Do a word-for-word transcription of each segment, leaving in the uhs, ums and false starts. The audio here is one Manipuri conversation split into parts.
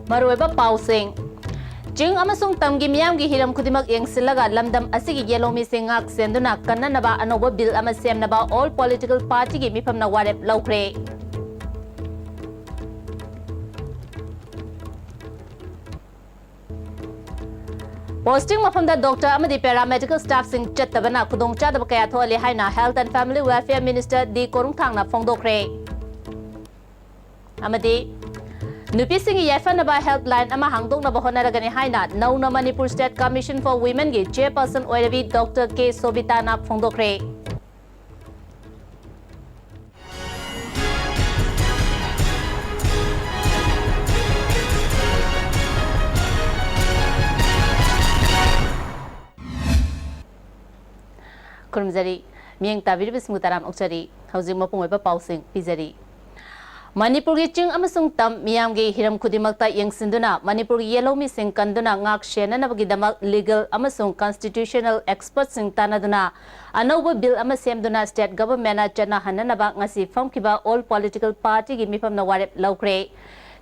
ꯃꯔꯨꯑꯣꯏꯕ ꯄꯥꯎꯁꯤꯡ꯫ ꯆꯤꯡ ꯑꯃꯁꯨꯡ ꯇꯝꯒꯤ ꯃꯤꯌꯥꯝꯒꯤ ꯍꯤꯔꯝ ꯈꯨꯗꯤꯡꯃꯛ ꯌꯦꯡꯁꯤꯜꯂꯒ ꯂꯝꯗꯝ ꯑꯁꯤꯒꯤ ꯌꯦꯜꯍꯧꯃꯤꯁꯤꯡ ꯉꯥꯛ ꯁꯦꯟꯗꯨꯅ ꯀꯟꯅꯅꯕ ꯑꯅꯧꯕ ꯕꯤꯜ ꯑꯃ ꯁꯦꯝꯅꯕ all political partyꯒꯤ ꯃꯤꯐꯝꯅ ꯋꯥꯔꯦꯞ ꯂꯧꯈ꯭ꯔꯦ꯫ ꯄꯣꯁꯇꯤꯡ ꯃꯐꯝꯗ ꯗꯣꯛꯇꯔ ꯑꯃꯗꯤ ꯄꯦꯔꯥꯃꯦꯗꯤꯀꯦꯜ ꯁ꯭ꯇꯥꯐꯁꯤꯡ ꯆꯠꯇꯕꯅ ꯈꯨꯗꯣꯡꯆꯥꯗꯕ ꯀꯌꯥ ꯊꯣꯛꯍꯜꯂꯦ ꯍꯥꯏꯅ Health and Family Welfare Minister ꯗꯤ ꯀꯣꯔꯨꯡꯊꯥꯡꯅ ꯐꯣꯡꯗꯣꯛꯈ꯭ꯔꯦ꯫ ꯑꯃꯗꯤ ꯅꯨꯄꯤꯁꯤꯡꯒꯤ ꯌꯥꯏꯐꯅꯕ helpline ꯑꯃ ꯍꯥꯡꯗꯣꯛꯅꯕ ꯍꯣꯠꯅꯔꯒꯅꯤ ꯍꯥꯏꯅ ꯅꯧꯅ Manipur State Commission for Womenꯒꯤ chairperson ꯑꯣꯏꯔꯕꯤ ꯗꯣꯛꯇꯔ ꯀꯦ ꯁꯣꯕꯤꯇꯥꯅ ꯐꯣꯡꯗꯣꯛꯈ꯭ꯔꯦ꯫ ꯈꯨꯔꯨꯝꯖꯔꯤ꯫ ꯃꯤꯠꯌꯦꯡ ꯇꯥꯕꯤꯔꯤꯕꯁꯤꯡꯕꯨ ꯇꯔꯥꯝ ꯑꯣꯛꯆꯔꯤ꯫ ꯍꯧꯖꯤꯛ ꯃꯄꯨꯡ ꯑꯣꯏꯕ ꯄꯥꯎꯁꯤꯡ ꯄꯤꯖꯔꯤ꯫ ꯃꯅꯤꯄꯨꯔꯒꯤ ꯆꯤꯡ ꯑꯃꯁꯨꯡ ꯇꯝ ꯃꯤꯌꯥꯝꯒꯤ ꯍꯤꯔꯝ ꯈꯨꯗꯤꯡꯃꯛꯇ ꯌꯦꯡꯁꯤꯟꯗꯨꯅ ꯃꯅꯤꯄꯨꯔꯒꯤ ꯌꯦꯜꯍꯧꯃꯤꯁꯤꯡ ꯀꯟꯗꯨꯅ ꯉꯥꯛ ꯁꯦꯟꯅꯅꯕꯒꯤꯗꯃꯛ legal ꯑꯃꯁꯨꯡ constitutional expertꯁꯤꯡ ꯇꯥꯟꯅꯗꯨꯅ ꯑꯅꯧꯕ ꯕꯤꯜ ꯑꯃ ꯁꯦꯝꯗꯨꯅ state governmentꯅ ꯆꯠꯅꯍꯟꯅꯅꯕ ꯉꯁꯤ ꯐꯝꯈꯤꯕ all political partyꯒꯤ ꯃꯤꯐꯝꯅ ꯋꯥꯔꯦꯞ ꯂꯧꯈ꯭ꯔꯦ꯫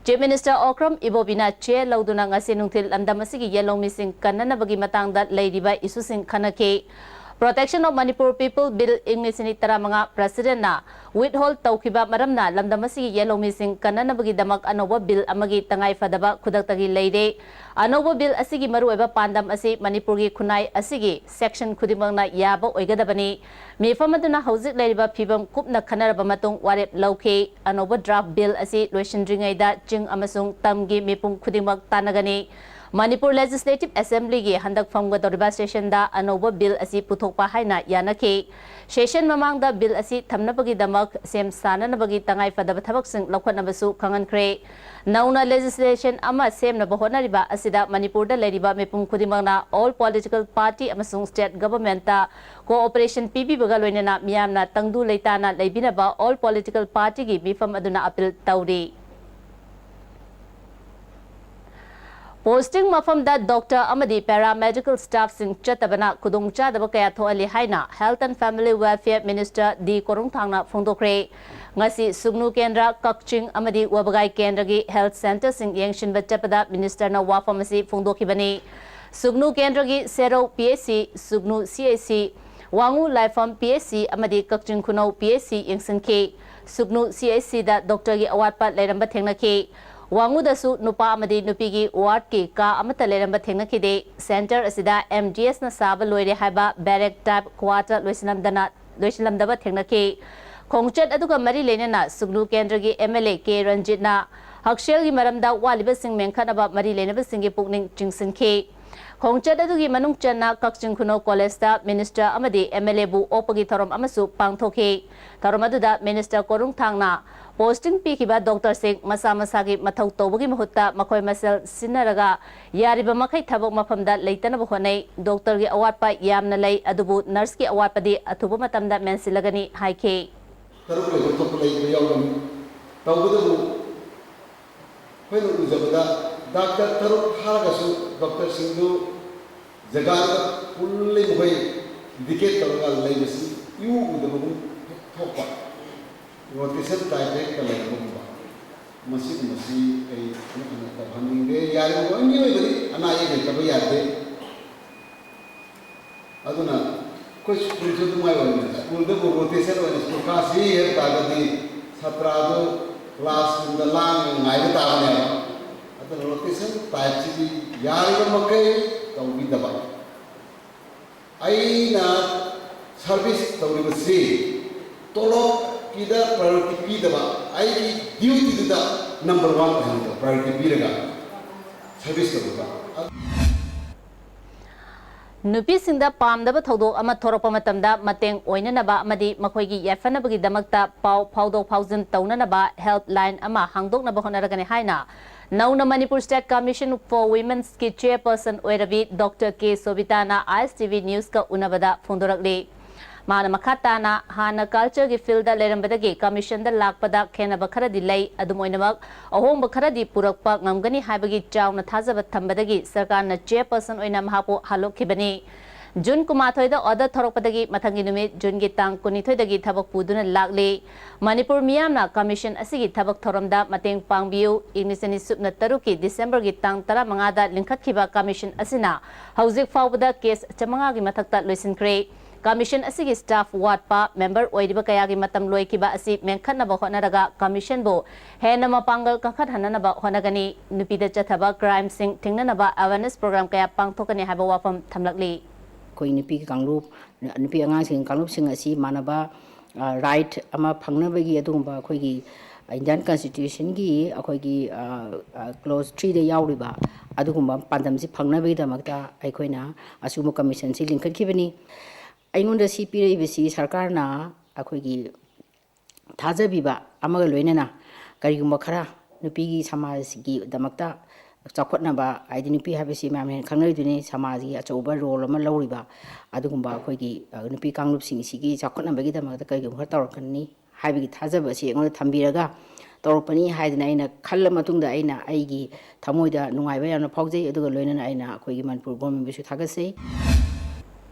Chief Minister ꯑꯣꯀ꯭ꯔꯝ ꯏꯕꯣꯕꯤꯅ chair ꯂꯧꯗꯨꯅ ꯉꯁꯤ ꯅꯨꯡꯊꯤꯜ ꯂꯝꯗꯝ ꯑꯁꯤꯒꯤ ꯌꯦꯜꯍꯧꯃꯤꯁꯤꯡ ꯀꯟꯅꯅꯕꯒꯤ ꯃꯇꯥꯡꯗ ꯂꯩꯔꯤꯕ issueꯁꯤꯡ ꯈꯟꯅꯈꯤ꯫ Protection of Manipur People Bill ꯏꯪ ꯂꯤꯁꯤꯡ ꯑꯅꯤ ꯇꯔꯥꯃꯉꯥ presidentꯅ withhold ꯇꯧꯈꯤꯕ ꯃꯔꯝꯅ ꯂꯝꯗꯝ ꯑꯁꯤꯒꯤ ꯌꯦꯜꯍꯧꯃꯤꯁꯤꯡ ꯀꯟꯅꯅꯕꯒꯤꯗꯃꯛ ꯑꯅꯧꯕ ꯕꯤꯜ ꯑꯃꯒꯤ ꯇꯉꯥꯏ ꯐꯗꯕ ꯈꯨꯗꯛꯇꯒꯤ ꯂꯩꯔꯦ꯫ ꯑꯅꯧꯕ ꯕꯤꯜ ꯑꯁꯤꯒꯤ ꯃꯔꯨꯑꯣꯏꯕ ꯄꯥꯟꯗꯝ ꯑꯁꯤ ꯃꯅꯤꯄꯨꯔꯒꯤ ꯈꯨꯟꯅꯥꯏ ꯑꯁꯤꯒꯤ section ꯈꯨꯗꯤꯡꯃꯛꯅ ꯌꯥꯕ ꯑꯣꯏꯒꯗꯕꯅꯤ꯫ ꯃꯤꯐꯝ ꯑꯗꯨꯅ ꯍꯧꯖꯤꯛ ꯂꯩꯔꯤꯕ ꯐꯤꯕꯝ ꯀꯨꯞꯅ ꯈꯟꯅꯔꯕ ꯃꯇꯨꯡ ꯋꯥꯔꯦꯞ ꯂꯧꯈꯤ꯫ ꯑꯅꯧꯕ draft ꯕꯤꯜ ꯑꯁꯤ ꯂꯣꯏꯁꯤꯟꯗ꯭ꯔꯤꯉꯩꯗ ꯆꯤꯡ ꯑꯃꯁꯨꯡ ꯇꯝꯒꯤ ꯃꯤꯄꯨꯝ ꯈꯨꯗꯤꯡꯃꯛ ꯇꯥꯟꯅꯒꯅꯤ꯫ ꯃꯅꯤꯄꯨꯔ Legislative Assemblyꯒꯤ ꯍꯟꯗꯛ ꯐꯝꯒꯗꯧꯔꯤꯕ sessionꯗ ꯑꯅꯧꯕ ꯕꯤꯜ ꯑꯁꯤ ꯄꯨꯊꯣꯛꯄ ꯍꯥꯏꯅ ꯌꯥꯅꯈꯤ꯫ Session ꯃꯃꯥꯡꯗ ꯕꯤꯜ ꯑꯁꯤ ꯊꯝꯅꯕꯒꯤꯗꯃꯛ ꯁꯦꯝ ꯁꯥꯅꯅꯕꯒꯤ ꯇꯉꯥꯏ ꯐꯗꯕ ꯊꯕꯛꯁꯤꯡ ꯂꯧꯈꯠꯅꯕꯁꯨ ꯈꯪꯍꯟꯈ꯭ꯔꯦ꯫ ꯅꯧꯅ legislation ꯑꯃ ꯁꯦꯝꯅꯕ ꯍꯣꯠꯅꯔꯤꯕ ꯑꯁꯤꯗ ꯃꯅꯤꯄꯨꯔꯗ ꯂꯩꯔꯤꯕ ꯃꯤꯄꯨꯝ ꯈꯨꯗꯤꯡꯃꯛꯅ all political party ꯑꯃꯁꯨꯡ state governmentꯇ cooperation ꯄꯤꯕꯤꯕꯒ ꯂꯣꯏꯅꯅ ꯃꯤꯌꯥꯝꯅ ꯇꯪꯗꯨ ꯂꯩꯇꯥꯅ ꯂꯩꯕꯤꯅꯕ all political partyꯒꯤ ꯃꯤꯐꯝ ꯑꯗꯨꯅ appeal ꯇꯧꯔꯤ꯫ Posting ꯃꯐꯝꯗ doctor ꯑꯃꯗꯤ paramedical staffꯁꯤꯡ ꯆꯠꯇꯕꯅ ꯈꯨꯗꯣꯡꯆꯥꯗꯕ ꯀꯌꯥ ꯊꯣꯛꯍꯜꯂꯤ ꯍꯥꯏꯅ Health and Family Welfare Minister ꯗꯤ ꯀꯣꯔꯨꯡꯊꯥꯡꯅ ꯐꯣꯡꯗꯣꯛꯈ꯭ꯔꯦ꯫ ꯉꯁꯤ ꯁꯨꯒꯅꯨ ꯀꯦꯟꯗ꯭ꯔ, ꯀꯛꯆꯤꯡ ꯑꯃꯗꯤ ꯋꯥꯕꯒꯥꯏ ꯀꯦꯟꯗ꯭ꯔꯒꯤ health centreꯁꯤꯡ ꯌꯦꯡꯁꯤꯟꯕ ꯆꯠꯄꯗ ministerꯅ ꯋꯥꯐꯝ ꯑꯁꯤ ꯐꯣꯡꯗꯣꯛꯈꯤꯕꯅꯤ꯫ ꯁꯨꯒꯅꯨ ꯀꯦꯟꯗ꯭ꯔꯒꯤ ꯁꯦꯔꯧ PHC, ꯁꯨꯒꯅꯨ CHC, ꯋꯥꯉꯨ ꯂꯥꯏꯐꯝ PHC ꯑꯃꯗꯤ ꯀꯛꯆꯤꯡ ꯈꯨꯅꯧ PHC ꯌꯦꯡꯁꯤꯟꯈꯤ꯫ ꯁꯨꯒꯅꯨ CHCꯗ doctorꯒꯤ ꯑꯋꯥꯠꯄ ꯂꯩꯔꯝꯕ ꯊꯦꯡꯅꯈꯤ꯫ ꯋꯥꯉꯨꯗꯁꯨ ꯅꯨꯄꯥ ꯑꯃꯗꯤ ꯅꯨꯄꯤꯒꯤ wardꯀꯤ ꯀꯥ ꯑꯃꯠꯇ ꯂꯩꯔꯝꯕ ꯊꯦꯡꯅꯈꯤꯗꯦ꯫ Centre ꯑꯁꯤꯗ MDSꯅ ꯁꯥꯕ ꯂꯣꯏꯔꯦ ꯍꯥꯏꯕ barrack type quarter ꯂꯣꯏꯁꯤꯜꯂꯝꯗꯅ ꯂꯣꯏꯁꯤꯜꯂꯝꯗꯕ ꯊꯦꯡꯅꯈꯤ꯫ ꯈꯣꯡꯆꯠ ꯑꯗꯨꯒ ꯃꯔꯤ ꯂꯩꯅꯅ ꯁꯨꯒꯅꯨ ꯀꯦꯟꯗ꯭ꯔꯒꯤ MLA ꯀꯦ ꯔꯟꯖꯤꯠꯅ ꯍꯛꯁꯦꯜꯒꯤ ꯃꯔꯝꯗ ꯋꯥꯠꯂꯤꯕꯁꯤꯡ ꯃꯦꯟꯈꯠꯅꯕ ꯃꯔꯤ ꯂꯩꯅꯕꯁꯤꯡꯒꯤ ꯄꯨꯛꯅꯤꯡ ꯆꯤꯡꯁꯤꯟꯈꯤ꯫ ꯈꯣꯡꯆꯠ ꯑꯗꯨꯒꯤ ꯃꯅꯨꯡ ꯆꯟꯅ ꯀꯛꯆꯤꯡ ꯈꯨꯅꯧ ꯀꯣꯂꯦꯖꯇ minister ꯑꯃꯗꯤ MLAꯕꯨ ꯑꯣꯛꯄꯒꯤ ꯊꯧꯔꯝ ꯑꯃꯁꯨ ꯄꯥꯡꯊꯣꯛꯈꯤ꯫ ꯊꯧꯔꯝ ꯑꯗꯨꯗ minister ꯀꯣꯔꯨꯡ ꯊꯥꯡꯅ posting ꯄꯤꯈꯤꯕ doctorꯁꯤꯡ ꯃꯁꯥ ꯃꯁꯥꯒꯤ ꯃꯊꯧ ꯇꯧꯕꯒꯤ ꯃꯍꯨꯠꯇ ꯃꯈꯣꯏ ꯃꯁꯦꯜ ꯁꯤꯟꯅꯔꯒ ꯌꯥꯔꯤꯕ ꯃꯈꯩ ꯊꯕꯛ ꯃꯐꯝꯗ ꯂꯩꯇꯅꯕ ꯍꯣꯠꯅꯩ꯫ Doctorꯒꯤ ꯑꯋꯥꯠꯄ ꯌꯥꯝꯅ ꯂꯩ, ꯑꯗꯨꯕꯨ nurseꯀꯤ ꯑꯋꯥꯠꯄꯗꯤ ꯑꯊꯨꯕ ꯃꯇꯝꯗ ꯃꯦꯟꯁꯤꯜꯂꯒꯅꯤ ꯍꯥꯏꯈꯤ꯫ ꯇꯔꯨꯛ ꯂꯩꯕ ꯊꯣꯛꯄ ꯂꯩꯕ ꯌꯥꯎꯒꯅꯤ꯫ ꯇꯧꯕꯇꯕꯨ ꯑꯩꯈꯣꯏꯅ ꯎꯖꯕꯗ doctor ꯇꯔꯨꯛ ꯊꯥꯔꯒꯁꯨ doctorꯁꯤꯡꯗꯨ ꯖꯒꯥꯗ fully ꯃꯈꯣꯏ dedicate ꯇꯧꯔꯒ ꯂꯩꯕꯁꯤ ꯏꯎ ꯎꯗꯕꯒꯨꯝ ꯊꯣꯛꯄ꯫ Rotation type ꯍꯦꯛꯇ ꯂꯩꯕꯒꯨꯝꯕ꯫ ꯃꯁꯤꯒꯨꯝꯕꯁꯤ ꯑꯩ ꯑꯃꯨꯛ ꯍꯟꯅ ꯇꯧꯍꯟꯅꯤꯡꯗꯦ꯫ ꯌꯥꯔꯤꯕ ꯂꯣꯏ ꯃꯤꯑꯣꯏꯕꯗꯤ ꯑꯅꯥ ꯑꯌꯦꯛ ꯂꯩꯇꯕ ꯌꯥꯗꯦ꯫ ꯑꯗꯨꯅ ꯑꯩꯈꯣꯏ ꯁ꯭ꯀꯨꯜꯁꯨ ꯑꯗꯨꯃꯥꯏ ꯑꯣꯏꯅ ꯁ꯭ꯀꯨꯜꯗꯕꯨ rotation ꯑꯣꯏꯅ ꯁ꯭ꯀꯨꯜ ꯀꯥꯁꯤ ꯍꯥꯏꯕ ꯇꯥꯔꯒꯗꯤ ꯁꯥꯇ꯭ꯔꯗꯨ classꯔꯣꯝꯗ ꯂꯥꯡꯉꯒ ꯉꯥꯏꯕ ꯇꯥꯕꯅꯦꯕ꯫ ꯑꯗꯨꯅ rotation typeꯁꯤꯗꯤ ꯌꯥꯔꯤꯕ ꯃꯈꯩ ꯇꯧꯕꯤꯗꯕ꯫ ꯑꯩꯅ service ꯇꯧꯔꯤꯕꯁꯤ ꯇꯣꯂꯣꯞꯀꯤꯗ priority ꯄꯤꯗꯕ, ꯑꯩꯒꯤ dutyꯗꯨꯗ number one ꯑꯣꯏꯍꯟꯕ, priority ꯄꯤꯔꯒ service ꯇꯧꯕꯤꯕ꯫ ꯅꯨꯄꯤꯁꯤꯡꯗ ꯄꯥꯝꯗꯕ ꯊꯧꯗꯣꯛ ꯑꯃ ꯊꯣꯔꯛꯄ ꯃꯇꯝꯗ ꯃꯇꯦꯡ ꯑꯣꯏꯅꯅꯕ ꯑꯃꯗꯤ ꯃꯈꯣꯏꯒꯤ ꯌꯥꯏꯐꯅꯕꯒꯤꯗꯃꯛꯇ ꯄꯥꯎ ꯐꯥꯎꯗꯣꯛ ꯐꯥꯎꯖꯤꯟ ꯇꯧꯅꯅꯕ helpline ꯑꯃ ꯍꯥꯡꯗꯣꯛꯅꯕ ꯍꯣꯠꯅꯔꯒꯅꯤ ꯍꯥꯏꯅ ꯅꯧꯅ Manipur State Commission for Womenꯀꯤ chairperson ꯑꯣꯏꯔꯕꯤ Doctor K ꯁꯣꯕꯤꯇꯥꯅ ISTV Newsꯀ ꯎꯅꯕꯗ ꯐꯣꯡꯗꯣꯔꯛꯂꯤ꯫ ꯃꯥꯅ ꯃꯈꯥ ꯇꯥꯅ ꯍꯥꯟꯅ cultureꯒꯤ fieldꯗ ꯂꯩꯔꯝꯕꯗꯒꯤ commissionꯗ ꯂꯥꯛꯄꯗ ꯈꯦꯟꯅꯕ ꯈꯔꯗꯤ ꯂꯩ, ꯑꯗꯨꯝ ꯑꯣꯏꯅꯃꯛ ꯑꯍꯣꯡꯕ ꯈꯔꯗꯤ ꯄꯨꯔꯛꯄ ꯉꯝꯒꯅꯤ ꯍꯥꯏꯕꯒꯤ ꯆꯥꯎꯅ ꯊꯥꯖꯕ ꯊꯝꯕꯗꯒꯤ ꯁꯔꯀꯥꯔꯅ chairperson ꯑꯣꯏꯅ ꯃꯍꯥꯛꯄꯨ ꯍꯜꯂꯣꯛꯈꯤꯕꯅꯤ꯫ ꯖꯨꯟ ꯀꯨꯟꯃꯥꯊꯣꯏꯗ order ꯊꯣꯔꯛꯄꯗꯒꯤ ꯃꯊꯪꯒꯤ ꯅꯨꯃꯤꯠ ꯖꯨꯟꯒꯤ ꯇꯥꯡ ꯀꯨꯟꯅꯤꯊꯣꯏꯗꯒꯤ ꯊꯕꯛ ꯄꯨꯗꯨꯅ ꯂꯥꯛꯂꯤ꯫ ꯃꯅꯤꯄꯨꯔ ꯃꯤꯌꯥꯝꯅ commission ꯑꯁꯤꯒꯤ ꯊꯕꯛ ꯊꯧꯔꯝꯗ ꯃꯇꯦꯡ ꯄꯥꯡꯕꯤꯌꯨ꯫ ꯏꯪ ꯂꯤꯁꯤꯡ ꯑꯅꯤ ꯁꯨꯞꯅ ꯇꯔꯨꯛꯀꯤ ꯗꯤꯁꯦꯝꯕꯔꯒꯤ ꯇꯥꯡ ꯇꯔꯥꯃꯉꯥꯗ ꯂꯤꯡꯈꯠꯈꯤꯕ commission ꯑꯁꯤꯅ ꯍꯧꯖꯤꯛ ꯐꯥꯎꯕꯗ case ꯆꯥꯃꯉꯥꯒꯤ ꯃꯊꯛꯇ ꯂꯣꯏꯁꯤꯟꯈ꯭ꯔꯦ꯫ Commission ꯑꯁꯤꯒꯤ staff ꯋꯥꯠꯄ, member ꯑꯣꯏꯔꯤꯕ ꯀꯌꯥꯒꯤ ꯃꯇꯝ ꯂꯣꯏꯈꯤꯕ ꯑꯁꯤ ꯃꯦꯟꯈꯠꯅꯕ ꯍꯣꯠꯅꯔꯒ commissionꯕꯨ ꯍꯦꯟꯅ ꯃꯄꯥꯡꯒꯜ ꯀꯟꯈꯠꯍꯟꯅꯅꯕ ꯍꯣꯠꯅꯒꯅꯤ꯫ ꯅꯨꯄꯤꯗ ꯆꯠꯊꯕ crimeꯁꯤꯡ ꯊꯤꯡꯅꯅꯕ awareness program ꯀꯌꯥ ꯄꯥꯡꯊꯣꯛꯀꯅꯤ ꯍꯥꯏꯕ ꯋꯥꯐꯝ ꯊꯝꯂꯛꯂꯤ꯫ ꯑꯩꯈꯣꯏ ꯅꯨꯄꯤꯒꯤ ꯀꯥꯡꯂꯨꯞ, ꯅꯨꯄꯤ ꯑꯉꯥꯡꯁꯤꯡ ꯀꯥꯡꯂꯨꯞꯁꯤꯡ ꯑꯁꯤ ꯃꯥꯟꯅꯕ, ꯑ, right ꯑꯃ ꯐꯪꯅꯕꯒꯤ ꯑꯗꯨꯒꯨꯝꯕ ꯑꯩꯈꯣꯏꯒꯤ Indian Constitutionꯒꯤ ꯑꯩꯈꯣꯏꯒꯤ, ꯑ, ꯑ, clause threeꯗ ꯌꯥꯎꯔꯤꯕ ꯑꯗꯨꯒꯨꯝꯕ ꯄꯥꯟꯗꯝꯁꯤ ꯐꯪꯅꯕꯒꯤꯗꯃꯛꯇ ꯑꯩꯈꯣꯏꯅ ꯑꯁꯤꯒꯨꯝꯕ commissionꯁꯤ ꯂꯤꯡꯈꯠꯈꯤꯕꯅꯤ꯫ ꯑꯩꯉꯣꯟꯗ ꯁꯤ ꯄꯤꯔꯛꯏꯕꯁꯤ ꯁꯔꯀꯥꯔꯅ ꯑꯩꯈꯣꯏꯒꯤ ꯊꯥꯖꯕꯤꯕ ꯑꯃꯒ ꯂꯣꯏꯅꯅ ꯀꯔꯤꯒꯨꯝꯕ ꯈꯔ ꯅꯨꯄꯤꯒꯤ ꯁꯃꯥꯖꯒꯤꯗꯃꯛꯇ ꯆꯥꯎꯈꯠꯅꯕ, ꯍꯥꯏꯗꯤ ꯅꯨꯄꯤ ꯍꯥꯏꯕꯁꯤ ꯃꯌꯥꯝ ꯍꯦꯟꯅ ꯈꯪꯅꯔꯤꯗꯨꯅꯤ, ꯁꯃꯥꯖꯒꯤ ꯑꯆꯧꯕ role ꯑꯃ ꯂꯧꯔꯤꯕ ꯑꯗꯨꯒꯨꯝꯕ ꯑꯩꯈꯣꯏꯒꯤ, ꯑ, ꯅꯨꯄꯤ ꯀꯥꯡꯂꯨꯞꯁꯤꯡꯁꯤꯒꯤ ꯆꯥꯎꯈꯠꯅꯕꯒꯤꯗꯃꯛꯇ ꯀꯔꯤꯒꯨꯝꯕ ꯈꯔ ꯇꯧꯔꯛꯀꯅꯤ ꯍꯥꯏꯕꯒꯤ ꯊꯥꯖꯕ ꯑꯁꯤ ꯑꯩꯉꯣꯟꯗ ꯊꯝꯕꯤꯔꯒ ꯇꯧꯔꯛꯄꯅꯤ ꯍꯥꯏꯗꯅ ꯑꯩꯅ ꯈꯜꯂ ꯃꯇꯨꯡꯗ ꯑꯩꯅ ꯑꯩꯒꯤ ꯊꯃꯣꯏꯗ ꯅꯨꯡꯉꯥꯏꯕ ꯌꯥꯝꯅ ꯐꯥꯎꯖꯩ, ꯑꯗꯨꯒ ꯂꯣꯏꯅꯅ ꯑꯩꯅ ꯑꯩꯈꯣꯏꯒꯤ ꯃꯅꯤꯄꯨꯔ governmentꯕꯨꯁꯨ ꯊꯥꯒꯠꯆꯩ꯫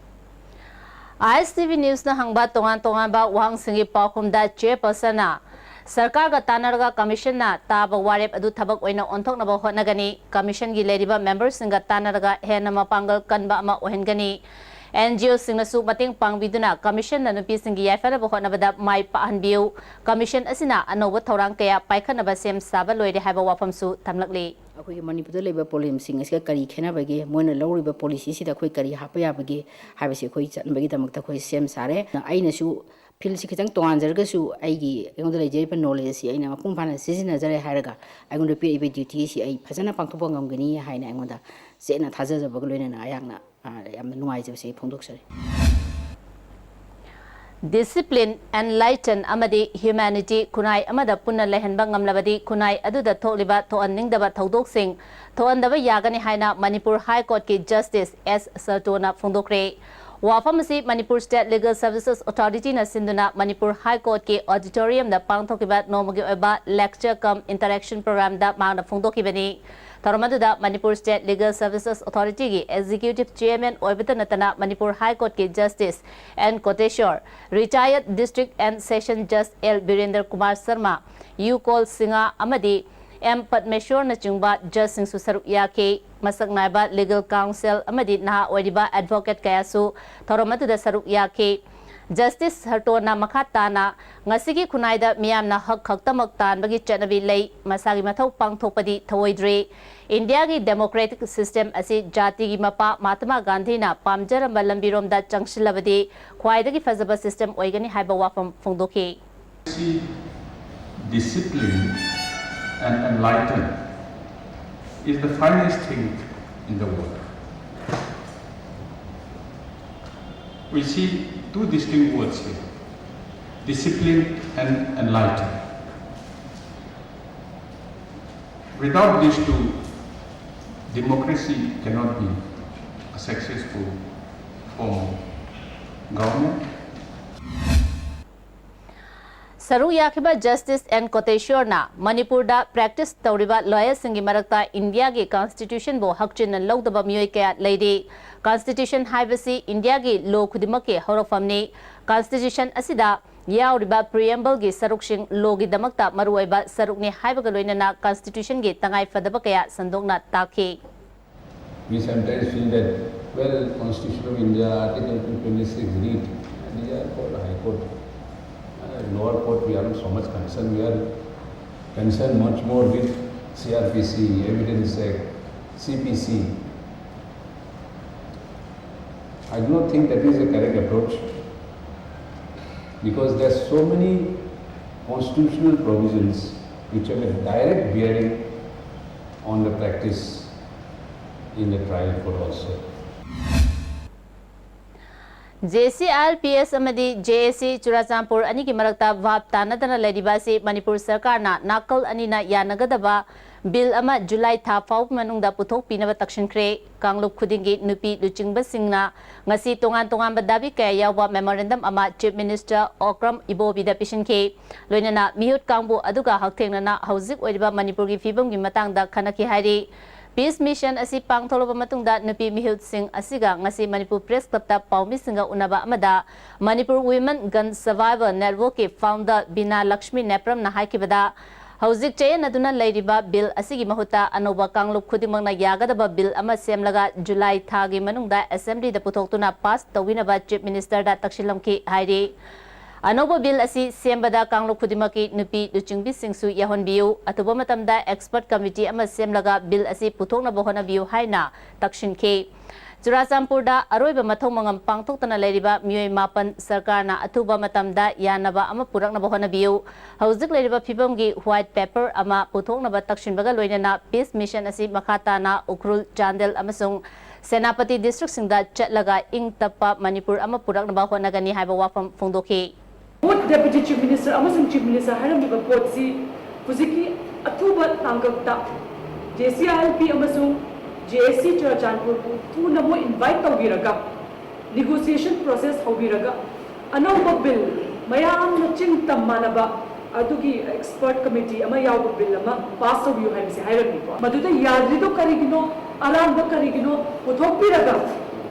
ISTV Newsꯅ ꯍꯪꯕ ꯇꯣꯉꯥꯟ ꯇꯣꯉꯥꯟꯕ ꯋꯥꯍꯪꯁꯤꯡꯒꯤ ꯄꯥꯎꯈꯨꯝꯗ chairpersonꯅ ꯁꯔꯀꯥꯔꯒ ꯇꯥꯟꯅꯔꯒ commissionꯅ ꯇꯥꯕ ꯋꯥꯔꯦꯞ ꯑꯗꯨ ꯊꯕꯛ ꯑꯣꯏꯅ ꯑꯣꯟꯊꯣꯛꯅꯕ ꯍꯣꯠꯅꯒꯅꯤ꯫ Commissionꯒꯤ ꯂꯩꯔꯤꯕ memberꯁꯤꯡꯒ ꯇꯥꯟꯅꯔꯒ ꯍꯦꯟꯅ ꯃꯄꯥꯡꯒꯜ ꯀꯟꯕ ꯑꯃ ꯑꯣꯏꯍꯟꯒꯅꯤ꯫ NGOꯁꯤꯡꯅꯁꯨ ꯃꯇꯦꯡ ꯄꯥꯡꯕꯤꯗꯨꯅ commissionꯅ ꯅꯨꯄꯤꯁꯤꯡꯒꯤ ꯌꯥꯏꯐꯅꯕ ꯍꯣꯠꯅꯕꯗ ꯃꯥꯏ ꯄꯥꯛꯍꯟꯕꯤꯌꯨ꯫ Commission ꯑꯁꯤꯅ ꯑꯅꯧꯕ ꯊꯧꯔꯥꯡ ꯀꯌꯥ ꯄꯥꯏꯈꯠꯅꯕ ꯁꯦꯝ ꯁꯥꯕ ꯂꯣꯏꯔꯦ ꯍꯥꯏꯕ ꯋꯥꯐꯝꯁꯨ ꯊꯝꯂꯛꯂꯤ꯫ ꯑꯩꯈꯣꯏꯒꯤ ꯃꯅꯤꯄꯨꯔꯗ ꯂꯩꯕ problemꯁꯤꯡ ꯑꯁꯤꯒ ꯀꯔꯤ ꯈꯦꯠꯅꯕꯒꯦ, ꯃꯣꯏꯅ ꯂꯧꯔꯤꯕ policyꯁꯤꯗ ꯑꯩꯈꯣꯏ ꯀꯔꯤ ꯍꯥꯞꯄ ꯌꯥꯕꯒꯦ ꯍꯥꯏꯕꯁꯤ ꯑꯩꯈꯣꯏ ꯆꯠꯅꯕꯒꯤꯗꯃꯛꯇ ꯑꯩꯈꯣꯏ ꯁꯦꯝ ꯁꯥꯔꯦ꯫ ꯑꯩꯅꯁꯨ fieldꯁꯤ ꯈꯤꯇꯪ ꯇꯣꯉꯥꯟꯖꯔꯒꯁꯨ ꯑꯩꯒꯤ, ꯑꯩꯉꯣꯟꯗ ꯂꯩꯖꯔꯤꯕ knowledgeꯁꯤ ꯑꯩꯅ ꯃꯄꯨꯡ ꯐꯥꯅ ꯁꯤꯖꯤꯟꯅꯖꯔꯦ ꯍꯥꯏꯔꯒ ꯑꯩꯉꯣꯟꯗ ꯄꯤꯔꯛꯏꯕ dutyꯁꯤ ꯑꯩ ꯐꯖꯅ ꯄꯥꯡꯊꯣꯛꯄ ꯉꯝꯒꯅꯤ ꯍꯥꯏꯅ ꯑꯩꯉꯣꯟꯗ ꯆꯦꯠꯅ ꯊꯥꯖꯖꯕꯒ ꯂꯣꯏꯅꯅ ꯑꯩꯍꯥꯛꯅ, ꯑ, ꯌꯥꯝꯅ ꯅꯨꯡꯉꯥꯏꯖꯕꯁꯦ ꯑꯩ ꯐꯣꯡꯗꯣꯛꯆꯔꯤ꯫ Discipline, enlighten ꯑꯃꯗꯤ humanity ꯈꯨꯟꯅꯥꯏ ꯑꯃꯗ ꯄꯨꯟꯅ ꯂꯩꯍꯟꯕ ꯉꯝꯂꯕꯗꯤ ꯈꯨꯟꯅꯥꯏ ꯑꯗꯨꯗ ꯊꯣꯛꯂꯤꯕ ꯊꯣꯛꯍꯟꯅꯤꯡꯗꯕ ꯊꯧꯗꯣꯛꯁꯤꯡ ꯊꯣꯛꯍꯟꯗꯕ ꯌꯥꯒꯅꯤ ꯍꯥꯏꯅ ꯃꯅꯤꯄꯨꯔ High Courtꯀꯤ Justice S ꯁꯔꯇꯣꯅ ꯐꯣꯡꯗꯣꯛꯈ꯭ꯔꯦ꯫ ꯋꯥꯐꯝ ꯑꯁꯤ ꯃꯅꯤꯄꯨꯔ State Legal Services Authorityꯅ ꯁꯤꯟꯗꯨꯅ ꯃꯅꯤꯄꯨꯔ High Courtꯀꯤ auditoriumꯗ ꯄꯥꯡꯊꯣꯛꯈꯤꯕ ꯅꯣꯡꯃꯒꯤ ꯑꯣꯏꯕ lecture cum interaction programꯗ ꯃꯍꯥꯛꯅ ꯐꯣꯡꯗꯣꯛꯈꯤꯕꯅꯤ꯫ ꯊꯧꯔꯝ ꯑꯗꯨꯗ Manipur State Legal Services Authorityꯒꯤ Executive Chairman ꯑꯣꯏꯕꯇ ꯅꯠꯇꯅ Manipur High Courtꯀꯤ Justice N Koteshwar, Retired District and Session Judge L Birendra Kumar Sharma, U Kol Singha ꯑꯃꯗꯤ M Padmeshwarꯅꯆꯤꯡꯕ judgeꯁꯤꯡꯁꯨ ꯁꯔꯨꯛ ꯌꯥꯈꯤ꯫ ꯃꯁꯛ ꯅꯥꯏꯕ legal counsel ꯑꯃꯗꯤ ꯅꯍꯥ ꯑꯣꯏꯔꯤꯕ advocate ꯀꯌꯥꯁꯨ ꯊꯧꯔꯝ ꯑꯗꯨꯗ ꯁꯔꯨꯛ ꯌꯥꯈꯤ꯫ Justice Sartona ꯃꯈꯥ ꯇꯥꯅ, "ꯉꯁꯤꯒꯤ ꯈꯨꯟꯅꯥꯏꯗ ꯃꯤꯌꯥꯝꯅ ꯍꯛ ꯈꯛꯇꯃꯛ ꯇꯥꯟꯕꯒꯤ ꯆꯠꯅꯕꯤ ꯂꯩ, ꯃꯁꯥꯒꯤ ꯃꯊꯧ ꯄꯥꯡꯊꯣꯛꯄꯗꯤ ꯊꯧꯑꯣꯏꯗ꯭ꯔꯤ꯫ ꯏꯟꯗꯤꯌꯥꯒꯤ democratic system ꯑꯁꯤ ꯖꯥꯇꯤꯒꯤ ꯃꯄꯥ ꯃꯍꯥꯇꯃꯥ ꯒꯥꯟꯙꯤꯅ ꯄꯥꯝꯖꯔꯝꯕ ꯂꯝꯕꯤꯔꯣꯝꯗ ꯆꯪꯁꯤꯜꯂꯕꯗꯤ ꯈ꯭ꯋꯥꯏꯗꯒꯤ ꯐꯖꯕ system ꯑꯣꯏꯒꯅꯤ" ꯍꯥꯏꯕ ꯋꯥꯐꯝ ꯐꯣꯡꯗꯣꯛꯈꯤ꯫ See, discipline and enlighten is the finest thing in the world. We see two distinct words here, discipline and enlighten. Without these two, democracy cannot be a successful form of government. ꯁꯔꯨꯛ ꯌꯥꯈꯤꯕ Justice N Koteshwarꯅ ꯃꯅꯤꯄꯨꯔꯗ practice ꯇꯧꯔꯤꯕ lawyerꯁꯤꯡꯒꯤ ꯃꯔꯛꯇ ꯏꯟꯗꯤꯌꯥꯒꯤ constitutionꯕꯨ ꯍꯛꯆꯤꯟꯅ ꯂꯧꯗꯕ ꯃꯤꯑꯣꯏ ꯀꯌꯥ ꯂꯩꯔꯤ꯫ Constitution ꯍꯥꯏꯕꯁꯤ ꯏꯟꯗꯤꯌꯥꯒꯤ law ꯈꯨꯗꯤꯡꯃꯛꯀꯤ ꯍꯧꯔꯛꯐꯝꯅꯤ꯫ Constitution ꯑꯁꯤꯗ ꯌꯥꯎꯔꯤꯕ preambleꯒꯤ ꯁꯔꯨꯛꯁꯤꯡ lawꯒꯤꯗꯃꯛꯇ ꯃꯔꯨꯑꯣꯏꯕ ꯁꯔꯨꯛꯅꯤ ꯍꯥꯏꯕꯒ ꯂꯣꯏꯅꯅ constitutionꯒꯤ ꯇꯉꯥꯏ ꯐꯗꯕ ꯀꯌꯥ ꯁꯟꯗꯣꯛꯅ ꯇꯥꯛꯈꯤ꯫ We sometimes feel that, well, Constitution of India, Article two twenty-six, read, and we are called High Court. Uh, lower court, we are not so much concerned. We are concerned much more with C R P C, Evidence Act, C P C. I do not think that is the correct approach, because there are so many constitutional provisions which have a direct bearing on the practice in the trial court also. J C I L P S ꯑꯃꯗꯤ ꯖꯦ ꯑꯦ ꯁꯤ ꯆꯨꯔꯥꯆꯥꯟꯄꯨꯔ ꯑꯅꯤꯒꯤ ꯃꯔꯛꯇ ꯚꯥꯞ ꯇꯥꯅꯗꯅ ꯂꯩꯔꯤꯕ ꯑꯁꯤ ꯃꯅꯤꯄꯨꯔ ꯁꯔꯀꯥꯔꯅ ꯅꯥꯀꯜ ꯑꯅꯤꯅ ꯌꯥꯅꯒꯗꯕ ꯕꯤꯜ ꯑꯃ ꯖꯨꯂꯥꯏ ꯊꯥ ꯐꯥꯎꯕ ꯃꯅꯨꯡꯗ ꯄꯨꯊꯣꯛꯄꯤꯅꯕ ꯇꯛꯁꯤꯟꯈ꯭ꯔꯦ꯫ ꯀꯥꯡꯂꯨꯞ ꯈꯨꯗꯤꯡꯒꯤ ꯅꯨꯄꯤ ꯂꯨꯆꯤꯡꯕꯁꯤꯡꯅ ꯉꯁꯤ ꯇꯣꯉꯥꯟ ꯇꯣꯉꯥꯟꯕ ꯗꯥꯕꯤ ꯀꯌꯥ ꯌꯥꯎꯕ memorandum ꯑꯃ Chief Minister ꯑꯣꯀ꯭ꯔꯝ ꯏꯕꯣꯕꯤꯗ ꯄꯤꯁꯤꯟꯈꯤ꯫ ꯂꯣꯏꯅꯅ ꯃꯤꯍꯨꯠ ꯀꯥꯡꯕꯨ ꯑꯗꯨꯒ ꯍꯛꯊꯦꯡꯅꯅ ꯍꯧꯖꯤꯛ ꯑꯣꯏꯔꯤꯕ ꯃꯅꯤꯄꯨꯔꯒꯤ ꯐꯤꯕꯝꯒꯤ ꯃꯇꯥꯡꯗ ꯈꯟꯅꯈꯤ ꯍꯥꯏꯔꯤ꯫ Peace Mission ꯑꯁꯤ ꯄꯥꯡꯊꯣꯛꯂꯕ ꯃꯇꯨꯡꯗ ꯅꯨꯄꯤ ꯃꯤꯍꯨꯠꯁꯤꯡ ꯑꯁꯤꯒ ꯉꯁꯤ ꯃꯅꯤꯄꯨꯔ Press Clubꯇ ꯄꯥꯎꯃꯤꯁꯤꯡꯒ ꯎꯅꯕ ꯑꯃꯗ Manipur Women Gun Survivor Networkꯀꯤ founder ꯕꯤꯅꯥ ꯂꯛꯁꯃꯤ ꯅꯦꯄ꯭ꯔꯝꯅ ꯍꯥꯏꯈꯤꯕꯗ, ꯍꯧꯖꯤꯛ ꯆꯌꯦꯠꯅꯗꯨꯅ ꯂꯩꯔꯤꯕ ꯕꯤꯜ ꯑꯁꯤꯒꯤ ꯃꯍꯨꯠꯇ ꯑꯅꯧꯕ ꯀꯥꯡꯂꯨꯞ ꯈꯨꯗꯤꯡꯃꯛꯅ ꯌꯥꯒꯗꯕ ꯕꯤꯜ ꯑꯃ ꯁꯦꯝꯂꯒ ꯖꯨꯂꯥꯏ ꯊꯥꯒꯤ ꯃꯅꯨꯡꯗ Assemblyꯗ ꯄꯨꯊꯣꯛꯇꯨꯅ pass ꯇꯧꯕꯤꯅꯕ Chief Ministerꯗ ꯇꯛꯁꯤꯜꯂꯝꯈꯤ ꯍꯥꯏꯔꯤ꯫ ꯑꯅꯧꯕ ꯕꯤꯜ ꯑꯁꯤ ꯁꯦꯝꯕꯗ ꯀꯥꯡꯂꯨꯞ ꯈꯨꯗꯤꯡꯃꯛꯀꯤ ꯅꯨꯄꯤ ꯂꯨꯆꯤꯡꯕꯤꯁꯤꯡꯁꯨ ꯌꯥꯎꯍꯟꯕꯤꯌꯨ, ꯑꯊꯨꯕ ꯃꯇꯝꯗ expert committee ꯑꯃ ꯁꯦꯝꯂꯒ ꯕꯤꯜ ꯑꯁꯤ ꯄꯨꯊꯣꯛꯅꯕ ꯍꯣꯠꯅꯕꯤꯌꯨ ꯍꯥꯏꯅ ꯇꯛꯁꯤꯟꯈꯤ꯫ ꯆꯨꯔꯥꯆꯥꯟꯄꯨꯔꯗ ꯑꯔꯣꯏꯕ ꯃꯊꯧ ꯃꯉꯝ ꯄꯥꯡꯊꯣꯛꯇꯅ ꯂꯩꯔꯤꯕ ꯃꯤꯑꯣꯏ ꯃꯥꯄꯟ ꯁꯔꯀꯥꯔꯅ ꯑꯊꯨꯕ ꯃꯇꯝꯗ ꯌꯥꯅꯕ ꯑꯃ ꯄꯨꯔꯛꯅꯕ ꯍꯣꯠꯅꯕꯤꯌꯨ꯫ ꯍꯧꯖꯤꯛ ꯂꯩꯔꯤꯕ ꯐꯤꯕꯝꯒꯤ white paper ꯑꯃ ꯄꯨꯊꯣꯛꯅꯕ ꯇꯛꯁꯤꯟꯕꯒ ꯂꯣꯏꯅꯅ Peace Mission ꯑꯁꯤ ꯃꯈꯥ ꯇꯥꯅ ꯎꯈ꯭ꯔꯨꯜ, ꯆꯥꯟꯗꯦꯜ ꯑꯃꯁꯨꯡ ꯁꯦꯅꯥꯄꯇꯤ districtꯁꯤꯡꯗ ꯆꯠꯂꯒ ꯏꯪ ꯇꯞꯄ ꯃꯅꯤꯄꯨꯔ ꯑꯃ ꯄꯨꯔꯛꯅꯕ ꯍꯣꯠꯅꯒꯅꯤ ꯍꯥꯏꯕ ꯋꯥꯐꯝ ꯐꯣꯡꯗꯣꯛꯈꯤ꯫ Both Deputy Chief Minister ꯑꯃꯁꯨꯡ Chief Minister ꯍꯥꯏꯔꯝꯃꯤꯕ ꯄꯣꯠꯁꯤ ꯍꯧꯖꯤꯛꯀꯤ ꯑꯊꯨꯕ ꯇꯥꯡꯀꯛꯇ J C I L P ꯑꯃꯁꯨꯡ J A C ꯆꯨꯔꯥꯆꯥꯟꯄꯨꯔꯕꯨ ꯊꯨꯅ ꯃꯣꯏ invite ꯇꯧꯕꯤꯔꯒ negotiation process ꯍꯧꯕꯤꯔꯒ ꯑꯅꯧꯕ bill ꯃꯌꯥꯝꯅ ꯆꯤꯡ ꯇꯝ ꯃꯥꯟꯅꯕ ꯑꯗꯨꯒꯤ expert committee ꯑꯃ ꯌꯥꯎꯕ bill ꯑꯃ pass ꯇꯧꯕꯤꯌꯨ ꯍꯥꯏꯕꯁꯦ ꯍꯥꯏꯔꯝꯃꯤꯀꯣ꯫ ꯃꯗꯨꯗ ꯌꯥꯗ꯭ꯔꯤꯗꯣ ꯀꯔꯤꯒꯤꯅꯣ, ꯑꯔꯥꯟꯕ ꯀꯔꯤꯒꯤꯅꯣ ꯄꯨꯊꯣꯛꯄꯤꯔꯒ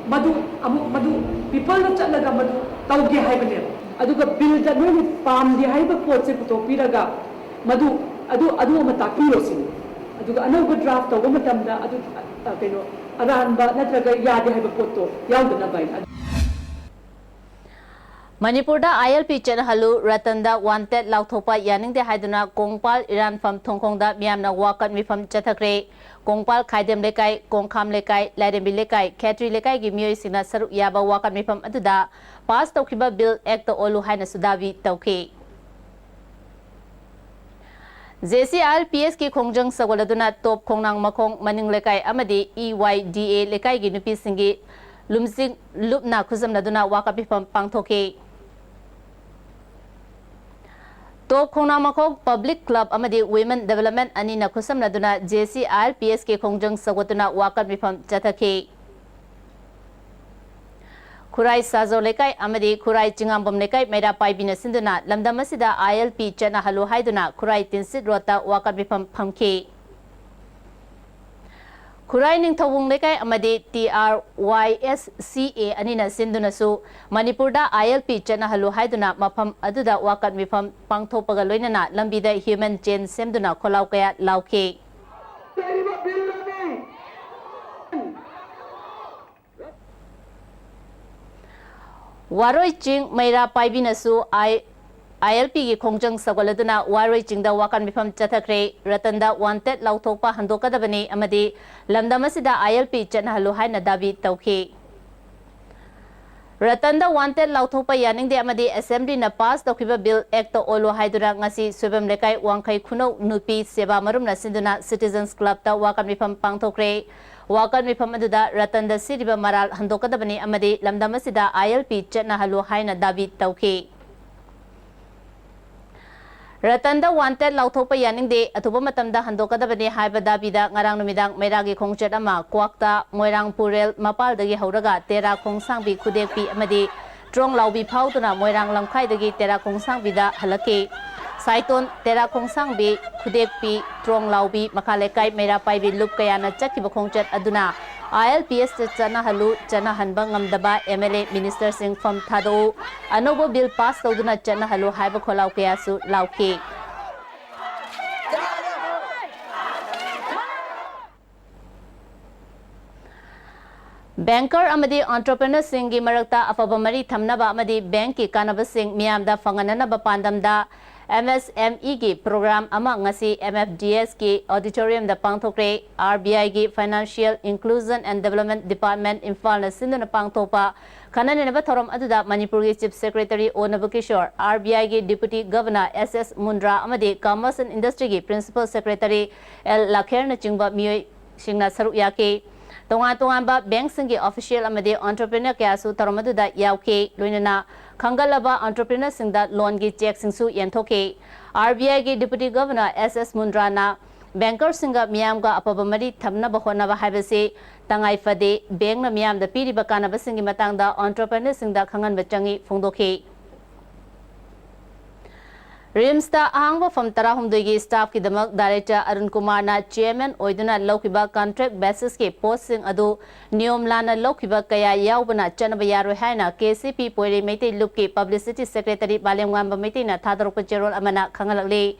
ꯃꯗꯨ ꯑꯃꯨꯛ ꯃꯗꯨ peopleꯗ ꯆꯠꯂꯒ ꯃꯗꯨ ꯇꯧꯒꯦ ꯍꯥꯏꯕꯅꯦꯕ꯫ ꯑꯗꯨꯒ billꯗ ꯅꯣꯏꯅ ꯄꯥꯝꯗꯦ ꯍꯥꯏꯕ ꯄꯣꯠꯁꯦ ꯄꯨꯊꯣꯛꯄꯤꯔꯒ ꯃꯗꯨ ꯑꯗꯨ ꯑꯗꯨ ꯑꯃ ꯇꯥꯛꯄꯤꯔꯣ ꯁꯤꯅꯤ꯫ ꯑꯗꯨꯒ ꯑꯅꯧꯕ draft ꯇꯧꯕ ꯃꯇꯝꯗ ꯑꯗꯨ ꯑ, ꯀꯩꯅꯣ ꯑꯔꯥꯟꯕ ꯅꯠꯇ꯭ꯔꯒ ꯌꯥꯗꯦ ꯍꯥꯏꯕ ꯄꯣꯠꯇꯣ ꯌꯥꯎꯗꯅꯕ ꯍꯥꯏꯅ꯫ ꯃꯅꯤꯄꯨꯔꯗ I L P ꯆꯠꯅꯍꯜꯂꯨ, ꯔꯇꯟꯗ wanted ꯂꯥꯎꯊꯣꯛꯄ ꯌꯥꯅꯤꯡꯗꯦ ꯍꯥꯏꯗꯨꯅ ꯀꯣꯡꯄꯥꯜ ꯏꯔꯥꯟꯐꯝ ꯊꯣꯡꯈꯣꯡꯗ ꯃꯤꯌꯥꯝꯅ ꯋꯥꯀꯠ ꯃꯤꯐꯝ ꯆꯠꯊꯈ꯭ꯔꯦ꯫ ꯀꯣꯡꯄꯥꯜ ꯈꯥꯏꯗꯦꯝ ꯂꯩꯀꯥꯏ, ꯀꯣꯡꯈꯥꯝ ꯂꯩꯀꯥꯏ, ꯂꯥꯏꯔꯦꯝꯕꯤ ꯂꯩꯀꯥꯏ, ꯈꯦꯇ꯭ꯔꯤ ꯂꯩꯀꯥꯏꯒꯤ ꯃꯤꯑꯣꯏꯁꯤꯡꯅ ꯁꯔꯨꯛ ꯌꯥꯕ ꯋꯥꯀꯠ ꯃꯤꯐꯝ ꯑꯗꯨꯗ pass ꯇꯧꯈꯤꯕ bill actꯇ ꯑꯣꯜꯂꯨ ꯍꯥꯏꯅꯁꯨ ꯗꯥꯕꯤ ꯇꯧꯈꯤ꯫ J C I L P S ꯀꯤ ꯈꯣꯡꯖꯪ ꯁꯧꯒꯠꯂꯗꯨꯅ ꯇꯣꯞ ꯈꯣꯡꯅꯥꯡ ꯃꯈꯣꯡ ꯃꯅꯤꯡ ꯂꯩꯀꯥꯏ ꯑꯃꯗꯤ E Y D A ꯂꯩꯀꯥꯏꯒꯤ ꯅꯨꯄꯤꯁꯤꯡꯒꯤ ꯂꯨꯝꯖꯤꯡ ꯂꯨꯞꯅ ꯈꯨꯠꯁꯝꯅꯗꯨꯅ ꯋꯥꯀꯠ ꯃꯤꯐꯝ ꯄꯥꯡꯊꯣꯛꯈꯤ꯫ ꯇꯣꯞ ꯈꯣꯡꯅꯥꯡꯃꯈꯣꯡ ꯄꯕ꯭ꯂꯤꯛ ꯀ꯭ꯂꯕ ꯑꯃꯗꯤ ꯋꯤꯃꯦꯟ ꯗꯤꯕꯦꯂꯞꯃꯦꯟ ꯑꯅꯤꯅ ꯈꯨꯠꯁꯝꯅꯗꯨꯅ J C I L P ꯑꯦꯁꯀꯤ ꯈꯣꯡꯖꯪ ꯁꯧꯒꯠꯇꯨꯅ ꯋꯥꯀꯠ ꯃꯤꯐꯝ ꯆꯠꯊꯈꯤ꯫ ꯈꯨꯔꯥꯏ ꯁꯥꯖꯧ ꯂꯩꯀꯥꯏ ꯑꯃꯗꯤ ꯈꯨꯔꯥꯏ ꯆꯤꯉꯥꯝꯕꯝ ꯂꯩꯀꯥꯏ ꯃꯩꯔꯥ ꯄꯥꯏꯕꯤꯅ ꯁꯤꯟꯗꯨꯅ ꯂꯝꯗꯝ ꯑꯁꯤꯗ ꯑꯥꯏ ꯑꯦꯜ ꯄꯤ ꯆꯠꯅꯍꯜꯂꯨ ꯍꯥꯏꯗꯨꯅ ꯈꯨꯔꯥꯏ ꯇꯤꯟꯁꯤꯠ ꯔꯣꯗꯇ ꯋꯥꯀꯠ ꯃꯤꯐꯝ ꯐꯝꯈꯤ꯫ ꯈꯨꯔꯥꯏ ꯅꯤꯡꯊꯧꯕꯨꯡ ꯂꯩꯀꯥꯏ ꯑꯃꯗꯤ ꯇꯤ ꯑꯥꯔ ꯋꯥꯏ ꯑꯦꯁ ꯁꯤ ꯑꯦ ꯑꯅꯤꯅ ꯁꯤꯟꯗꯨꯅꯁꯨ ꯃꯅꯤꯄꯨꯔꯗ ꯑꯥꯏ ꯑꯦꯜ ꯄꯤ ꯆꯠꯅꯍꯜꯂꯨ ꯍꯥꯏꯗꯨꯅ ꯃꯐꯝ ꯑꯗꯨꯗ ꯋꯥꯀꯠ ꯃꯤꯐꯝ ꯄꯥꯡꯊꯣꯛꯄꯒ ꯂꯣꯏꯅꯅ ꯂꯝꯕꯤꯗ ꯍ꯭ꯌꯨꯃꯦꯟ ꯆꯦꯟ ꯁꯦꯝꯗꯨꯅ ꯈꯣꯜꯂꯥꯎ ꯀꯌꯥ ꯂꯥꯎꯈꯤ꯫ ꯂꯩꯔꯤꯕ ꯕꯤꯜ ꯑꯅꯤ ꯋꯥꯔꯣꯏ ꯆꯤꯡ ꯃꯩꯔꯥ ꯄꯥꯏꯕꯤꯅꯁꯨ ꯑꯥꯏ, ꯑꯥꯏ ꯑꯦꯜ ꯄꯤꯒꯤ ꯈꯣꯡꯖꯪ ꯁꯧꯒꯠꯂꯗꯨꯅ ꯋꯥꯔꯣꯏ ꯆꯤꯡꯗ ꯋꯥꯀꯠ ꯃꯤꯐꯝ ꯆꯠꯊꯈ꯭ꯔꯦ꯫ ꯔꯇꯟꯗ ꯋꯥꯟꯇꯦꯗ ꯂꯥꯎꯊꯣꯛꯄ ꯍꯟꯗꯣꯛꯀꯗꯕꯅꯤ ꯑꯃꯗꯤ ꯂꯝꯗꯝ ꯑꯁꯤꯗ ꯑꯥꯏ ꯑꯦꯜ ꯄꯤ ꯆꯠꯅꯍꯜꯂꯨ ꯍꯥꯏꯅ ꯗꯥꯕꯤ ꯇꯧꯈꯤ꯫ ꯔꯇꯟꯗ ꯋꯥꯟꯇꯦꯗ ꯂꯥꯎꯊꯣꯛꯄ ꯌꯥꯅꯤꯡꯗꯦ ꯑꯃꯗꯤ ꯑꯦꯁꯦꯝꯕ꯭ꯂꯤꯅ ꯄꯥꯁ ꯇꯧꯈꯤꯕ ꯕꯤꯜ ꯑꯦꯛꯇ ꯑꯣꯜꯂꯨ ꯍꯥꯏꯗꯨꯅ ꯉꯁꯤ ꯁꯣꯏꯕꯝ ꯂꯩꯀꯥꯏ ꯋꯥꯡꯈꯩ ꯈꯨꯅꯧ ꯅꯨꯄꯤ ꯁꯦꯕꯥ ꯃꯔꯨꯝꯅ ꯁꯤꯟꯗꯨꯅ ꯁꯤꯇꯤꯖꯟꯁ ꯀ꯭ꯂꯕꯇ ꯋꯥꯀꯠ ꯃꯤꯐꯝ ꯄꯥꯡꯊꯣꯛꯈ꯭ꯔꯦ꯫ ꯋꯥꯀꯠ ꯃꯤꯐꯝ ꯑꯗꯨꯗ ꯔꯇꯟꯗ ꯁꯤꯔꯤꯕ ꯃꯔꯥꯜ ꯍꯟꯗꯣꯛꯀꯗꯕꯅꯤ ꯑꯃꯗꯤ ꯂꯝꯗꯝ ꯑꯁꯤꯗ ꯑꯥꯏ ꯑꯦꯜ ꯄꯤ ꯆꯠꯅꯍꯜꯂꯨ ꯍꯥꯏꯅ ꯗꯥꯕꯤ ꯇꯧꯈꯤ꯫ ꯔꯇꯟꯗ ꯋꯥꯟꯇꯦꯗ ꯂꯥꯎꯊꯣꯛꯄ ꯌꯥꯅꯤꯡꯗꯦ, ꯑꯊꯨꯕ ꯃꯇꯝꯗ ꯍꯟꯗꯣꯛꯀꯗꯕꯅꯤ ꯍꯥꯏꯕ ꯗꯥꯕꯤꯗ ꯉꯔꯥꯡ ꯅꯨꯃꯤꯗꯥꯡ ꯃꯩꯔꯥꯒꯤ ꯈꯣꯡꯆꯠ ꯑꯃ ꯀ꯭ꯋꯥꯛꯇ ꯃꯣꯏꯔꯥꯡ ꯄꯨꯔꯦꯜ ꯃꯄꯥꯜꯗꯒꯤ ꯍꯧꯔꯒ ꯇꯦꯔꯥ ꯈꯣꯡꯁꯥꯡꯕꯤ ꯈꯨꯗꯦꯛꯄꯤ ꯑꯃꯗꯤ ꯇ꯭ꯔꯣꯡ ꯂꯥꯎꯕꯤ ꯐꯥꯎꯗꯨꯅ ꯃꯣꯏꯔꯥꯡ ꯂꯝꯈꯥꯏꯗꯒꯤ ꯇꯦꯔꯥ ꯈꯣꯡꯁꯥꯡꯕꯤꯗ ꯍꯜꯂꯛꯈꯤ꯫ ꯁꯥꯏꯇꯣꯟ, ꯇꯦꯔꯥ ꯈꯣꯡꯁꯥꯡꯕꯤ, ꯈꯨꯗꯦꯛꯄꯤ, ꯇ꯭ꯔꯣꯡ ꯂꯥꯎꯕꯤ, ꯃꯈꯥ ꯂꯩꯀꯥꯏ ꯃꯩꯔꯥ ꯄꯥꯏꯕꯤ ꯂꯨꯞ ꯀꯌꯥꯅ ꯆꯠꯈꯤꯕ ꯈꯣꯡꯆꯠ ꯑꯗꯨꯅ ꯑꯥꯏ ꯑꯦꯜ ꯄꯤ ꯑꯦꯁꯇ ꯆꯠꯅꯍꯜꯂꯨ, ꯆꯠꯅꯍꯟꯕ ꯉꯝꯗꯕ ꯑꯦꯝ ꯑꯦꯜ ꯑꯦ ꯃꯤꯅꯤꯁꯇꯔꯁꯤꯡ ꯐꯝ ꯊꯥꯗꯣꯛꯎ, ꯑꯅꯧꯕ ꯕꯤꯜ ꯄꯥꯁ ꯇꯧꯗꯨꯅ ꯆꯠꯅꯍꯜꯂꯨ ꯍꯥꯏꯕ ꯈꯣꯜꯂꯥꯎ ꯀꯌꯥꯁꯨ ꯂꯥꯎꯈꯤ꯫ ꯕꯦꯡꯀꯔ ꯑꯃꯗꯤ ꯑꯣꯟꯇꯔꯄ꯭ꯔꯤꯅꯔꯁꯤꯡꯒꯤ ꯃꯔꯛꯇ ꯑꯐꯕ ꯃꯔꯤ ꯊꯝꯅꯕ ꯑꯃꯗꯤ ꯕꯦꯡꯀꯤ ꯀꯥꯟꯅꯕꯁꯤꯡ ꯃꯤꯌꯥꯝꯗ ꯐꯪꯍꯟꯅꯅꯕ ꯄꯥꯟꯗꯝꯗ ꯑꯦꯝ ꯑꯦꯁ ꯑꯦꯝ ꯏꯒꯤ ꯄ꯭ꯔꯣꯒ꯭ꯔꯥꯝ ꯑꯃ ꯉꯁꯤ ꯑꯦꯝ ꯑꯦꯐ ꯗꯤ ꯑꯦꯁꯀꯤ ꯑꯣꯗꯤꯇꯣꯔꯤꯌꯝꯗ ꯄꯥꯡꯊꯣꯛꯈ꯭ꯔꯦ꯫ ꯑꯥꯔ ꯕꯤ ꯑꯥꯏꯒꯤ Financial Inclusion and Development Department ꯏꯝꯐꯥꯜꯅ ꯁꯤꯟꯗꯨꯅ ꯄꯥꯡꯊꯣꯛꯄ ꯈꯟꯅ ꯅꯩꯅꯕ ꯊꯧꯔꯝ ꯑꯗꯨꯗ ꯃꯅꯤꯄꯨꯔꯒꯤ chief secretary O Nabakishore, R B ꯑꯥꯏꯒꯤ deputy governor S S Mundra ꯑꯃꯗꯤ ꯀꯃꯔꯁ ꯑꯦꯟ ꯏꯟꯗꯁꯇ꯭ꯔꯤꯒꯤ ꯄ꯭ꯔꯤꯟꯁꯤꯄꯜ ꯁꯦꯀ꯭ꯔꯦꯇꯔꯤ ꯑꯦꯜ ꯂꯥꯈꯦꯔꯅꯆꯤꯡꯕ ꯃꯤꯑꯣꯏꯁꯤꯡꯅ ꯁꯔꯨꯛ ꯌꯥꯈꯤ꯫ ꯇꯣꯉꯥꯟ ꯇꯣꯉꯥꯟꯕ bank ꯁꯤꯡꯒꯤ official ꯑꯃꯗꯤ entrepreneur ꯀꯌꯥꯁꯨ ꯊꯧꯔꯝ ꯑꯗꯨꯗ ꯌꯥꯎꯈꯤ꯫ ꯂꯣꯏꯅꯅ ꯈꯟꯒꯠꯂꯕ entrepreneur ꯁꯤꯡꯗ loan ꯒꯤ cheque ꯁꯤꯡꯁꯨ ꯌꯦꯟꯊꯣꯛꯈꯤ꯫ R B I ꯒꯤ Deputy Governor S S Mundra ꯅ banker ꯁꯤꯡꯒ ꯃꯤꯌꯥꯝꯒ ꯑꯐꯕ ꯃꯔꯤ ꯊꯝꯅꯕ ꯍꯣꯠꯅꯕ ꯍꯥꯏꯕꯁꯤ ꯇꯉꯥꯏ ꯐꯗꯦ꯫ Bank ꯅ ꯃꯤꯌꯥꯝꯗ ꯄꯤꯔꯤꯕ ꯀꯥꯟꯅꯕꯁꯤꯡꯒꯤ ꯃꯇꯥꯡꯗ entrepreneur ꯁꯤꯡꯗ ꯈꯪꯍꯟꯕ ꯆꯪꯏ ꯐꯣꯡꯗꯣꯛꯈꯤ꯫ RIMS ꯇ ꯑꯍꯥꯡꯕ ꯐꯝ ꯇꯔꯥꯍꯨꯝꯗꯣꯏꯒꯤ staff ꯀꯤꯗꯃꯛ Director ꯑꯔꯨꯟ ꯀꯨꯃꯥꯔꯅ chairman ꯑꯣꯏꯗꯨꯅ ꯂꯧꯈꯤꯕ contract basis ꯀꯤ post ꯁꯤꯡ ꯑꯗꯨ ꯅꯤꯌꯣꯝ ꯂꯥꯟꯅ ꯂꯧꯈꯤꯕ ꯀꯌꯥ ꯌꯥꯎꯕꯅ ꯆꯠꯅꯕ ꯌꯥꯔꯣꯏ ꯍꯥꯏꯅ K C P ꯄꯣꯏꯔꯩ Meitei ꯂꯨꯞꯀꯤ publicity secretary ꯕꯥꯂꯦꯝꯉꯥꯟꯕ ꯃꯩꯇꯩꯅ ꯊꯥꯗꯣꯔꯛꯄ ꯆꯦꯔꯣꯜ ꯑꯃꯅ ꯈꯪꯍꯜꯂꯛꯂꯤ꯫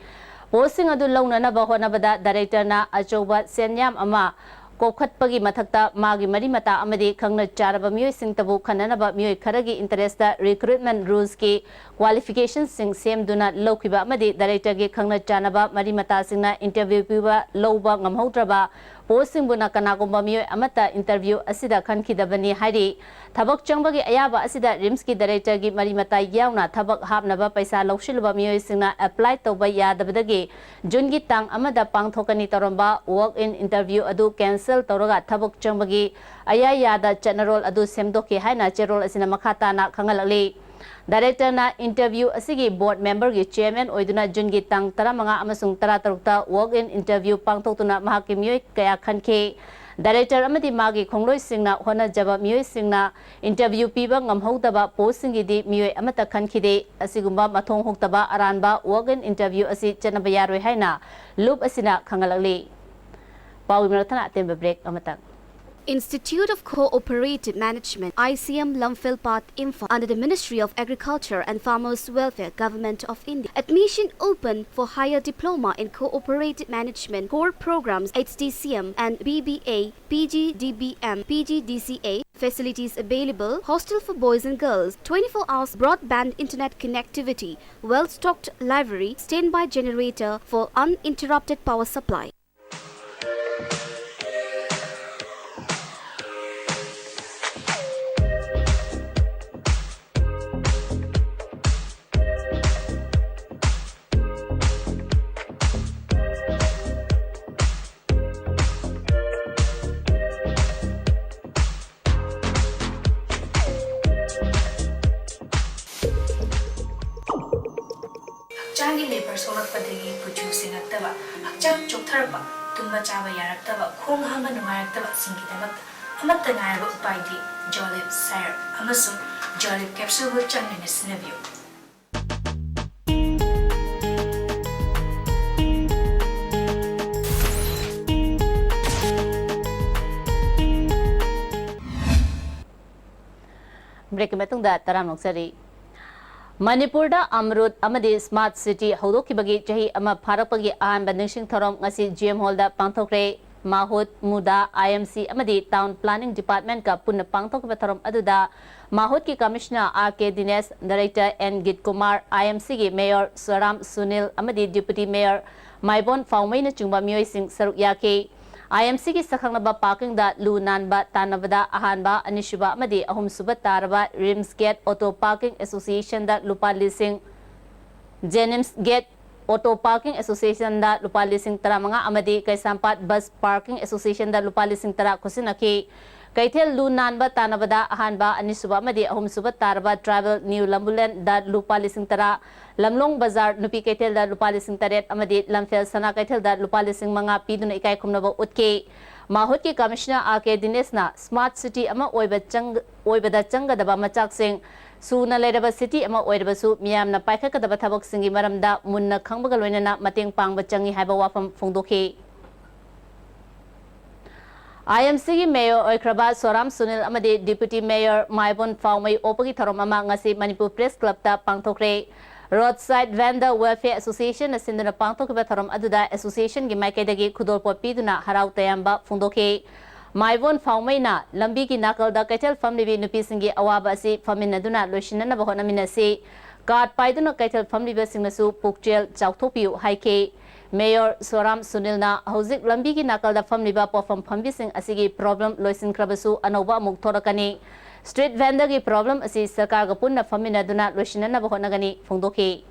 Post ꯁꯤꯡ ꯑꯗꯨ ꯂꯧꯅꯅꯕ ꯍꯣꯠꯅꯕꯗ director ꯅ ꯑꯆꯧꯕ ꯁꯦꯟꯌꯥꯝ ꯑꯃ ꯀꯣꯛꯈꯠꯄꯒꯤ ꯃꯊꯛꯇ ꯃꯥꯒꯤ ꯃꯔꯤ ꯃꯇꯥ ꯑꯃꯗꯤ ꯈꯪꯅ ꯆꯥꯟꯅꯕ ꯃꯤꯑꯣꯏꯁꯤꯡꯇꯕꯨ ꯈꯟꯅꯅꯕ ꯃꯤꯑꯣꯏ ꯈꯔꯒꯤ interest recruitment rules ꯀꯤ qualification ꯁꯤꯡ ꯁꯦꯝꯗꯨꯅ ꯂꯧꯈꯤꯕ ꯑꯃꯗꯤ director ꯒꯤ ꯈꯪꯅ ꯆꯥꯟꯅꯕ ꯃꯔꯤ ꯃꯇꯥꯁꯤꯡꯅ interview ꯄꯤꯕ ꯂꯧꯕ ꯉꯝꯍꯧꯗ꯭ꯔꯕ post ꯁꯤꯡꯕꯨꯅ ꯀꯅꯥꯒꯨꯝꯕ ꯃꯤꯑꯣꯏ ꯑꯃꯠꯇ interview ꯑꯁꯤꯗ ꯈꯟꯈꯤꯗꯕꯅꯤ ꯍꯥꯏꯔꯤ꯫ ꯊꯕꯛ ꯆꯪꯕꯒꯤ ꯑꯌꯥꯕ ꯑꯁꯤꯗ RIMS ꯀꯤ director ꯒꯤ ꯃꯔꯤ ꯃꯇꯥ ꯌꯥꯎꯅ ꯊꯕꯛ ꯍꯥꯞꯅꯕ ꯄꯩꯁꯥ ꯂꯧꯁꯤꯜꯂꯨꯕ ꯃꯤꯑꯣꯏꯁꯤꯡꯅ apply ꯇꯧꯕ ꯌꯥꯗꯕꯗꯒꯤ June ꯒꯤ ꯇꯥꯡ ꯑꯃꯗ ꯄꯥꯡꯊꯣꯛꯀꯅꯤ ꯇꯧꯔꯝꯕ walk in interview ꯑꯗꯨ cancel ꯇꯧꯔꯒ ꯊꯕꯛ ꯆꯪꯕꯒꯤ ꯑꯌꯥ ꯌꯥꯗ ꯆꯠꯅꯔꯣꯜ ꯑꯗꯨ ꯁꯦꯝꯗꯣꯛꯈꯤ ꯍꯥꯏꯅ ꯆꯦꯔꯣꯜ ꯑꯁꯤꯅ ꯃꯈꯥ ꯇꯥꯅ ꯈꯪꯍꯜꯂꯛꯂꯤ꯫ Director ꯅ interview ꯑꯁꯤꯒꯤ board member ꯒꯤ chairman ꯑꯣꯏꯗꯨꯅ June ꯒꯤ ꯇꯥꯡ ꯇꯔꯥꯃꯉꯥ ꯑꯃꯁꯨꯡ ꯇꯔꯥꯇꯔꯨꯛꯇ walk in interview ꯄꯥꯡꯊꯣꯛꯇꯨꯅ ꯃꯍꯥꯛꯀꯤ ꯃꯤꯑꯣꯏ ꯀꯌꯥ ꯈꯟꯈꯤ꯫ Director ꯑꯃꯗꯤ ꯃꯥꯒꯤ ꯈꯣꯡꯂꯣꯏꯁꯤꯡꯅ ꯍꯣꯠꯅꯖꯕ ꯃꯤꯑꯣꯏꯁꯤꯡꯅ interview ꯄꯤꯕ ꯉꯝꯍꯧꯗꯕ post ꯁꯤꯡꯒꯤꯗꯤ ꯃꯤꯑꯣꯏ ꯑꯃꯠꯇ ꯈꯟꯈꯤꯗꯦ꯫ ꯑꯁꯤꯒꯨꯝꯕ ꯃꯊꯣꯡ ꯍꯨꯛꯇꯕ ꯑꯔꯥꯟꯕ walk in interview ꯑꯁꯤ ꯆꯠꯅꯕ ꯌꯥꯔꯣꯏ ꯍꯥꯏꯅ ꯂꯨꯞ ꯑꯁꯤꯅ ꯈꯪꯍꯜꯂꯛꯂꯤ꯫ ꯄꯥꯎꯒꯤ ꯃꯔꯛ ꯊꯠꯅ ꯑꯇꯦꯟꯕ break ꯑꯃꯇꯪ꯫ Institute of Cooperative Management, I C M, Lamphel Path, Imphal, under the Ministry of Agriculture and Farmers Welfare, Government of India. Admission open for higher diploma in cooperative management, core programs, H D C M and B B A, P G D B M, P G D C A. Facilities available: hostel for boys and girls, twenty-four hours broadband internet connectivity, well-stocked library, standby generator for uninterrupted power supply. ꯁꯣꯛꯂꯛꯄꯗꯒꯤ ꯀꯨꯆꯨ ꯁꯦꯡꯉꯛꯇꯕ, ꯍꯛꯆꯥꯡ ꯆꯣꯛꯊꯔꯛꯄ, ꯇꯨꯝꯕ ꯆꯥꯕ ꯌꯥꯔꯛꯇꯕ, ꯈꯣꯡ ꯍꯥꯝꯕ ꯅꯨꯡꯉꯥꯏꯔꯛꯇꯕꯁꯤꯡꯒꯤꯗꯃꯛꯇ ꯑꯃꯠꯇ ꯉꯥꯏꯔꯕ ꯎꯄꯥꯏꯗꯤ Jolib Syrup ꯑꯃꯁꯨꯡ Jolib Capsule ꯕꯨ ꯆꯥꯡ ꯅꯥꯏꯅ ꯁꯤꯖꯤꯟꯅꯕꯤꯌꯨ꯫ Break ꯀꯤ ꯃꯇꯨꯡꯗ ꯇꯔꯥꯝꯅ ꯑꯣꯛꯆꯔꯤ꯫ ꯃꯅꯤꯄꯨꯔꯗ ꯑꯃꯔꯨꯠ ꯑꯃꯗꯤ Smart City ꯍꯧꯗꯣꯛꯈꯤꯕꯒꯤ ꯆꯍꯤ ꯑꯃ ꯐꯥꯔꯛꯄꯒꯤ ꯑꯍꯥꯟꯕ ꯅꯤꯡꯁꯤꯡ ꯊꯧꯔꯝ ꯉꯁꯤ G M Hall the ꯄꯥꯡꯊꯣꯛꯈ꯭ꯔꯦ꯫ ꯃꯥꯍꯨꯠ, ꯃꯨꯗꯥ, I M C ꯑꯃꯗꯤ Town Planning Department ꯀ ꯄꯨꯟꯅ ꯄꯥꯡꯊꯣꯛꯈꯤꯕ ꯊꯧꯔꯝ ꯑꯗꯨꯗ ꯃꯥꯍꯨꯠꯀꯤ Commissioner R K Dinesh, Director N ꯒꯤꯠ Kumar, I M C ꯒꯤ Mayor ꯁꯣꯔꯥꯝ ꯁꯨꯅꯤꯜ ꯑꯃꯗꯤ Deputy Mayor ꯃꯥꯏꯕꯣꯟ ꯐꯥꯎꯃꯩꯅꯆꯤꯡꯕ ꯃꯤꯑꯣꯏꯁꯤꯡ ꯁꯔꯨꯛ ꯌꯥꯈꯤ꯫ I M C ꯒꯤ ꯁꯛꯈꯪꯅꯕ parking ꯗ ꯂꯨ ꯅꯥꯟꯕ ꯇꯥꯟꯅꯕꯗ ꯑꯍꯥꯟꯕ, ꯑꯅꯤꯁꯨꯕ ꯑꯃꯗꯤ ꯑꯍꯨꯝꯁꯨꯕ ꯇꯥꯔꯕ RIMS Gate Auto Parking Association ꯗ ꯂꯨꯄꯥ ꯂꯤꯁꯤꯡ, JNIMS Gate Auto Parking Association ꯗ ꯂꯨꯄꯥ ꯂꯤꯁꯤꯡ ꯇꯔꯥꯃꯉꯥ ꯑꯃꯗꯤ ꯀꯩꯁꯥꯝꯄꯥꯠ Bus Parking Association ꯗ ꯂꯨꯄꯥ ꯂꯤꯁꯤꯡ ꯇꯔꯥ ꯈꯨꯠꯁꯤꯟꯅꯈꯤ꯫ ꯀꯩꯊꯦꯜ ꯂꯨ ꯅꯥꯟꯕ ꯇꯥꯟꯅꯕꯗ ꯑꯍꯥꯟꯕ, ꯑꯅꯤꯁꯨꯕ ꯑꯃꯗꯤ ꯑꯍꯨꯝꯁꯨꯕ ꯇꯥꯔꯕ Tribal New ꯂꯝꯕꯨꯂꯦꯟꯗ ꯂꯨꯄꯥ ꯂꯤꯁꯤꯡ ꯇꯔꯥ, ꯂꯝꯂꯣꯡ ꯕꯖꯥꯔ ꯅꯨꯄꯤ ꯀꯩꯊꯦꯜꯗ ꯂꯨꯄꯥ ꯂꯤꯁꯤꯡ ꯇꯔꯦꯠ ꯑꯃꯗꯤ ꯂꯝꯐꯦꯜ ꯁꯅꯥ ꯀꯩꯊꯦꯜꯗ ꯂꯨꯄꯥ ꯂꯤꯁꯤꯡ ꯃꯉꯥ ꯄꯤꯗꯨꯅ ꯏꯀꯥꯏ ꯈꯨꯝꯅꯕ ꯎꯠꯈꯤ꯫ ꯃꯥꯍꯨꯠꯀꯤ Commissioner R K ꯗꯤꯅꯦꯁꯅ Smart City ꯑꯃ ꯑꯣꯏꯕ ꯆꯪ-, ꯑꯣꯏꯕꯗ ꯆꯪꯒꯗꯕ ꯃꯆꯥꯛꯁꯤꯡ, ꯁꯨꯅ ꯂꯩꯔꯕ city ꯑꯃ ꯑꯣꯏꯔꯕꯁꯨ ꯃꯤꯌꯥꯝꯅ ꯄꯥꯏꯈꯠꯀꯗꯕ ꯊꯕꯛꯁꯤꯡꯒꯤ ꯃꯔꯝꯗ ꯃꯨꯟꯅ ꯈꯪꯕꯒ ꯂꯣꯏꯅꯅ ꯃꯇꯦꯡ ꯄꯥꯡꯕ ꯆꯪꯏ ꯍꯥꯏꯕ ꯋꯥꯐꯝ ꯐꯣꯡꯗꯣꯛꯈꯤ꯫ I M C ꯒꯤ Mayor ꯑꯣꯏꯈ꯭ꯔꯕ ꯁꯣꯔꯥꯝ ꯁꯨꯅꯤꯜ ꯑꯃꯗꯤ Deputy Mayor ꯃꯥꯏꯕꯣꯟ ꯐꯥꯎꯃꯩ ꯑꯣꯛꯄꯒꯤ ꯊꯧꯔꯝ ꯑꯃ ꯉꯁꯤ ꯃꯅꯤꯄꯨꯔ Press Club ꯇ ꯄꯥꯡꯊꯣꯛꯈ꯭ꯔꯦ꯫ Roadside Vendor Welfare Association ꯅ ꯁꯤꯟꯗꯨꯅ ꯄꯥꯡꯊꯣꯛꯈꯤꯕ ꯊꯧꯔꯝ ꯑꯗꯨꯗ association ꯒꯤ ꯃꯥꯏꯀꯩꯗꯒꯤ ꯈꯨꯗꯣꯜꯄꯣꯠ ꯄꯤꯗꯨꯅ ꯍꯔꯥꯎ ꯇꯌꯥꯝꯕ ꯐꯣꯡꯗꯣꯛꯈꯤ꯫ ꯃꯥꯏꯕꯣꯟ ꯐꯥꯎꯃꯩꯅ ꯂꯝꯕꯤꯒꯤ ꯅꯥꯀꯜꯗ ꯀꯩꯊꯦꯜ ꯐꯝꯂꯤꯕꯤ ꯅꯨꯄꯤꯁꯤꯡꯒꯤ ꯑꯋꯥꯕ ꯑꯁꯤ ꯐꯝꯃꯤꯟꯅꯗꯨꯅ ꯂꯣꯏꯁꯤꯟꯅꯅꯕ ꯍꯣꯠꯅꯃꯤꯟꯅꯁꯤ꯫ Card ꯄꯥꯏꯗꯨꯅ ꯀꯩꯊꯦꯜ ꯐꯝꯂꯤꯕꯁꯤꯡꯅꯁꯨ ꯄꯨꯛꯆꯦꯜ ꯆꯥꯎꯊꯣꯛꯄꯤꯌꯨ ꯍꯥꯏꯈꯤ꯫ Mayor ꯁꯣꯔꯥꯝ ꯁꯨꯅꯤꯜꯅ ꯍꯧꯖꯤꯛ ꯂꯝꯕꯤꯒꯤ ꯅꯥꯀꯜꯗ ꯐꯝꯂꯤꯕ ꯄꯣꯠꯐꯝ ꯐꯝꯕꯤꯁꯤꯡ ꯑꯁꯤꯒꯤ problem ꯂꯣꯏꯁꯤꯟꯈ꯭ꯔꯕꯁꯨ ꯑꯅꯧꯕ ꯑꯃꯨꯛ ꯊꯣꯔꯛꯀꯅꯤ꯫ Street vendor ꯒꯤ problem ꯑꯁꯤ ꯁꯔꯀꯥꯔꯒ ꯄꯨꯟꯅ ꯐꯝꯃꯤꯟꯅꯗꯨꯅ ꯂꯣꯏꯁꯤꯟꯅꯅꯕ ꯍꯣꯠꯅꯒꯅꯤ ꯐꯣꯡꯗꯣꯛꯈꯤ꯫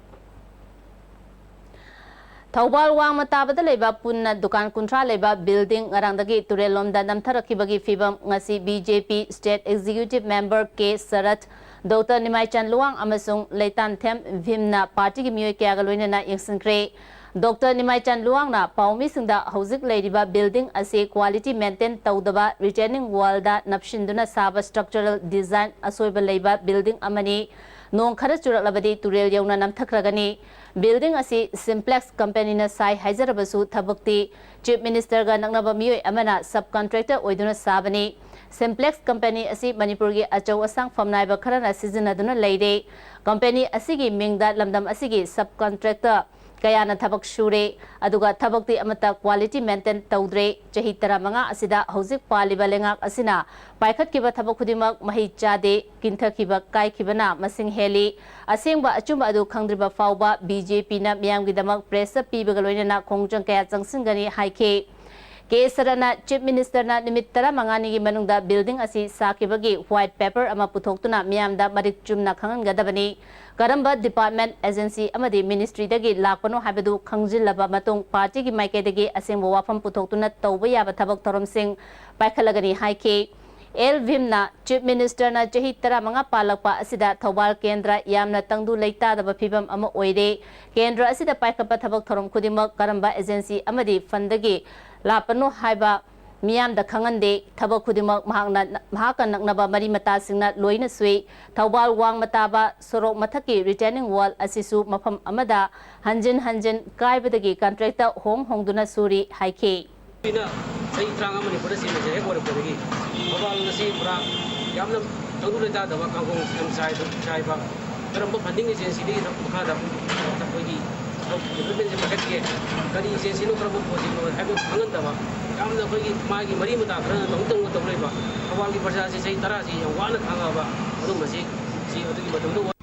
ꯊꯧꯕꯥꯜ ꯋꯥꯡꯃ ꯇꯥꯕꯗ ꯂꯩꯕ ꯄꯨꯟꯅ ꯗꯨꯀꯥꯟ ꯀꯨꯟꯊ꯭ꯔꯥ ꯂꯩꯕ building ꯉꯔꯥꯡꯗꯒꯤ ꯇꯨꯔꯦꯜꯂꯣꯝꯗ ꯅꯝꯊꯔꯛꯈꯤꯕꯒꯤ ꯐꯤꯕꯝ ꯉꯁꯤ B J P State Executive Member K ꯁꯔꯠ, Doctor ꯅꯤꯃꯥꯏꯆꯟ ꯂꯨꯋꯥꯡ ꯑꯃꯁꯨꯡ ꯂꯩꯇꯥꯟꯊꯦꯝ ꯚꯤꯝꯅ partyꯒꯤ ꯃꯤꯑꯣꯏ ꯀꯌꯥꯒ ꯂꯣꯏꯅꯅ ꯌꯦꯡꯁꯤꯟꯈ꯭ꯔꯦ꯫ Doctor ꯅꯤꯃꯥꯏꯆꯟ ꯂꯨꯋꯥꯡꯅ ꯄꯥꯎꯃꯤꯁꯤꯡꯗ ꯍꯧꯖꯤꯛ ꯂꯩꯔꯤꯕ building ꯑꯁꯤ quality maintain ꯇꯧꯗꯕ retaining wallꯗ ꯅꯞꯁꯤꯟꯗꯨꯅ ꯁꯥꯕ structural design ꯑꯁꯣꯏꯕ ꯂꯩꯕ building ꯑꯃꯅꯤ꯫ ꯅꯣꯡ ꯈꯔ ꯆꯨꯔꯛꯂꯕꯗꯤ ꯇꯨꯔꯦꯜ ꯌꯧꯅ ꯅꯝꯊꯈ꯭ꯔꯒꯅꯤ꯫ Building ꯑꯁꯤ Simplex Companyꯅ ꯁꯥꯏ ꯍꯥꯏꯖꯔꯕꯁꯨ ꯊꯕꯛꯇꯤ Chief Ministerꯒ ꯅꯛꯅꯕ ꯃꯤꯑꯣꯏ ꯑꯃꯅ subcontractor ꯑꯣꯏꯗꯨꯅ ꯁꯥꯕꯅꯤ꯫ Simplex Company ꯑꯁꯤ ꯃꯅꯤꯄꯨꯔꯒꯤ ꯑꯆꯧ ꯑꯁꯥꯡ ꯐꯝꯅꯥꯏꯕ ꯈꯔꯅ ꯁꯤꯖꯤꯟꯅꯗꯨꯅ ꯂꯩꯔꯦ꯫ Company ꯑꯁꯤꯒꯤ ꯃꯤꯡꯗ ꯂꯝꯗꯝ ꯑꯁꯤꯒꯤ subcontractor ꯀꯌꯥꯅ ꯊꯕꯛ ꯁꯨꯔꯦ, ꯑꯗꯨꯒ ꯊꯕꯛꯇꯤ ꯑꯃꯠꯇ quality maintain ꯇꯧꯗ꯭ꯔꯦ꯫ ꯆꯍꯤ ꯇꯔꯥꯃꯉꯥ ꯑꯁꯤꯗ ꯍꯧꯖꯤꯛ ꯄꯥꯜꯂꯤꯕ ꯂꯩꯉꯥꯛ ꯑꯁꯤꯅ ꯄꯥꯏꯈꯠꯈꯤꯕ ꯊꯕꯛ ꯈꯨꯗꯤꯡꯃꯛ ꯃꯍꯩ ꯆꯥꯗꯦ, ꯀꯤꯟꯊꯈꯤꯕ ꯀꯥꯏꯈꯤꯕꯅ ꯃꯁꯤꯡ ꯍꯦꯜꯂꯤ꯫ ꯑꯁꯦꯡꯕ ꯑꯆꯨꯝꯕ ꯑꯗꯨ ꯈꯪꯗ꯭ꯔꯤꯕ ꯐꯥꯎꯕ B J Pꯅ ꯃꯤꯌꯥꯝꯒꯤꯗꯃꯛ pressꯇ ꯄꯤꯕꯒ ꯂꯣꯏꯅꯅ ꯈꯣꯡꯖꯪ ꯀꯌꯥ ꯆꯪꯁꯤꯟꯒꯅꯤ ꯍꯥꯏꯈꯤ꯫ K ꯁꯔꯠꯅ Chief Ministerꯅ ꯅꯨꯃꯤꯠ ꯇꯔꯥꯃꯉꯥꯅꯤꯒꯤ ꯃꯅꯨꯡꯗ building ꯑꯁꯤ ꯁꯥꯈꯤꯕꯒꯤ white paper ꯑꯃ ꯄꯨꯊꯣꯛꯇꯨꯅ ꯃꯤꯌꯥꯝꯗ ꯃꯔꯤꯛ ꯆꯨꯝꯅ ꯈꯪꯍꯟꯒꯗꯕꯅꯤ꯫ ꯀꯔꯝꯕ department, agency ꯑꯃꯗꯤ ministryꯗꯒꯤ ꯂꯥꯛꯄꯅꯣ ꯍꯥꯏꯕꯗꯨ ꯈꯪꯖꯤꯜꯂꯕ ꯃꯇꯨꯡ partyꯒꯤ ꯃꯥꯏꯀꯩꯗꯒꯤ ꯑꯁꯦꯡꯕ ꯋꯥꯐꯝ ꯄꯨꯊꯣꯛꯇꯨꯅ ꯇꯧꯕ ꯌꯥꯕ ꯊꯕꯛ ꯊꯧꯔꯝꯁꯤꯡ ꯄꯥꯏꯈꯠꯂꯒꯅꯤ ꯍꯥꯏꯈꯤ꯫ ꯑꯦꯜ ꯚꯤꯝꯅ Chief Ministerꯅ ꯆꯍꯤ ꯇꯔꯥꯃꯉꯥ ꯄꯥꯜꯂꯛꯄ ꯑꯁꯤꯗ ꯊꯧꯕꯥꯜ ꯀꯦꯟꯗ꯭ꯔ ꯌꯥꯝꯅ ꯇꯪꯗꯨ ꯂꯩꯇꯥꯗꯕ ꯐꯤꯕꯝ ꯑꯃ ꯑꯣꯏꯔꯦ꯫ ꯀꯦꯟꯗ꯭ꯔ ꯑꯁꯤꯗ ꯄꯥꯏꯈꯠꯄ ꯊꯕꯛ ꯊꯧꯔꯝ ꯈꯨꯗꯤꯡꯃꯛ ꯀꯔꯝꯕ agency ꯑꯃꯗꯤ fundꯗꯒꯤ ꯂꯥꯛꯄꯅꯣ ꯍꯥꯏꯕ ꯃꯤꯌꯥꯝꯗ ꯈꯪꯍꯟꯗꯦ꯫ ꯊꯕꯛ ꯈꯨꯗꯤꯡꯃꯛ ꯃꯍꯥꯛꯅ, ꯃꯍꯥꯛꯀ ꯅꯛꯅꯕ ꯃꯔꯤ ꯃꯇꯥꯁꯤꯡꯅ ꯂꯣꯏꯅ ꯁꯨꯏ꯫ ꯊꯧꯕꯥꯜ ꯋꯥꯡꯃ ꯇꯥꯕ ꯁꯣꯔꯣꯛ ꯃꯊꯛꯀꯤ retaining wall ꯑꯁꯤꯁꯨ ꯃꯐꯝ ꯑꯃꯗ ꯍꯟꯖꯤꯟ ꯍꯟꯖꯤꯟ ꯀꯥꯏꯕꯗꯒꯤ contractor ꯍꯣꯡ ꯍꯣꯡꯗꯨꯅ ꯁꯨꯔꯤ ꯍꯥꯏꯈꯤ꯫ ꯑꯩꯅ ꯆꯍꯤ ꯇꯔꯥꯃꯉꯥ ꯃꯅꯤꯄꯨꯔꯗ ꯆꯦꯟꯕꯁꯦ ꯍꯦꯛ ꯑꯣꯏꯔꯛꯄꯗꯒꯤ ꯊꯧꯕꯥꯜ ꯑꯁꯤ ꯄꯨꯔꯥ ꯌꯥꯝꯅ ꯇꯪꯗꯨ ꯂꯩꯇꯥꯗꯕ, ꯀꯥꯡꯈꯣꯡ ꯌꯥꯝ ꯆꯥꯏꯕ, ꯆꯥꯏꯕ, ꯀꯔꯝꯕ funding agencyꯗꯒꯤ ꯃꯈꯥꯗ ꯑꯩꯈꯣꯏꯒꯤ developmentꯁꯦ ꯄꯥꯏꯈꯠꯀꯦ, ꯀꯔꯤ agencyꯅꯣ, ꯀꯔꯝꯕ ꯄꯣꯠꯁꯤꯅꯣ ꯍꯥꯏꯕꯗꯨ ꯈꯪꯍꯟꯗꯕ, ꯌꯥꯝꯅ ꯑꯩꯈꯣꯏꯒꯤ ꯃꯥꯒꯤ ꯃꯔꯤ ꯃꯇꯥ ꯈꯔꯅ ꯇꯧꯅꯤꯡ ꯇꯧꯅꯤꯡꯕ ꯇꯧ ꯂꯩꯕ, ꯊꯧꯕꯥꯜꯒꯤ ꯄ꯭ꯔꯖꯥꯁꯤ ꯆꯍꯤ ꯇꯔꯥꯁꯤ ꯌꯥꯝ ꯋꯥꯅ ꯈꯥꯡꯉꯛꯑꯕ ꯑꯗꯨꯝꯕꯁꯤ ꯁꯤ ꯑꯗꯨꯒꯤ ꯃꯇꯝꯗ ꯑꯣꯏ꯫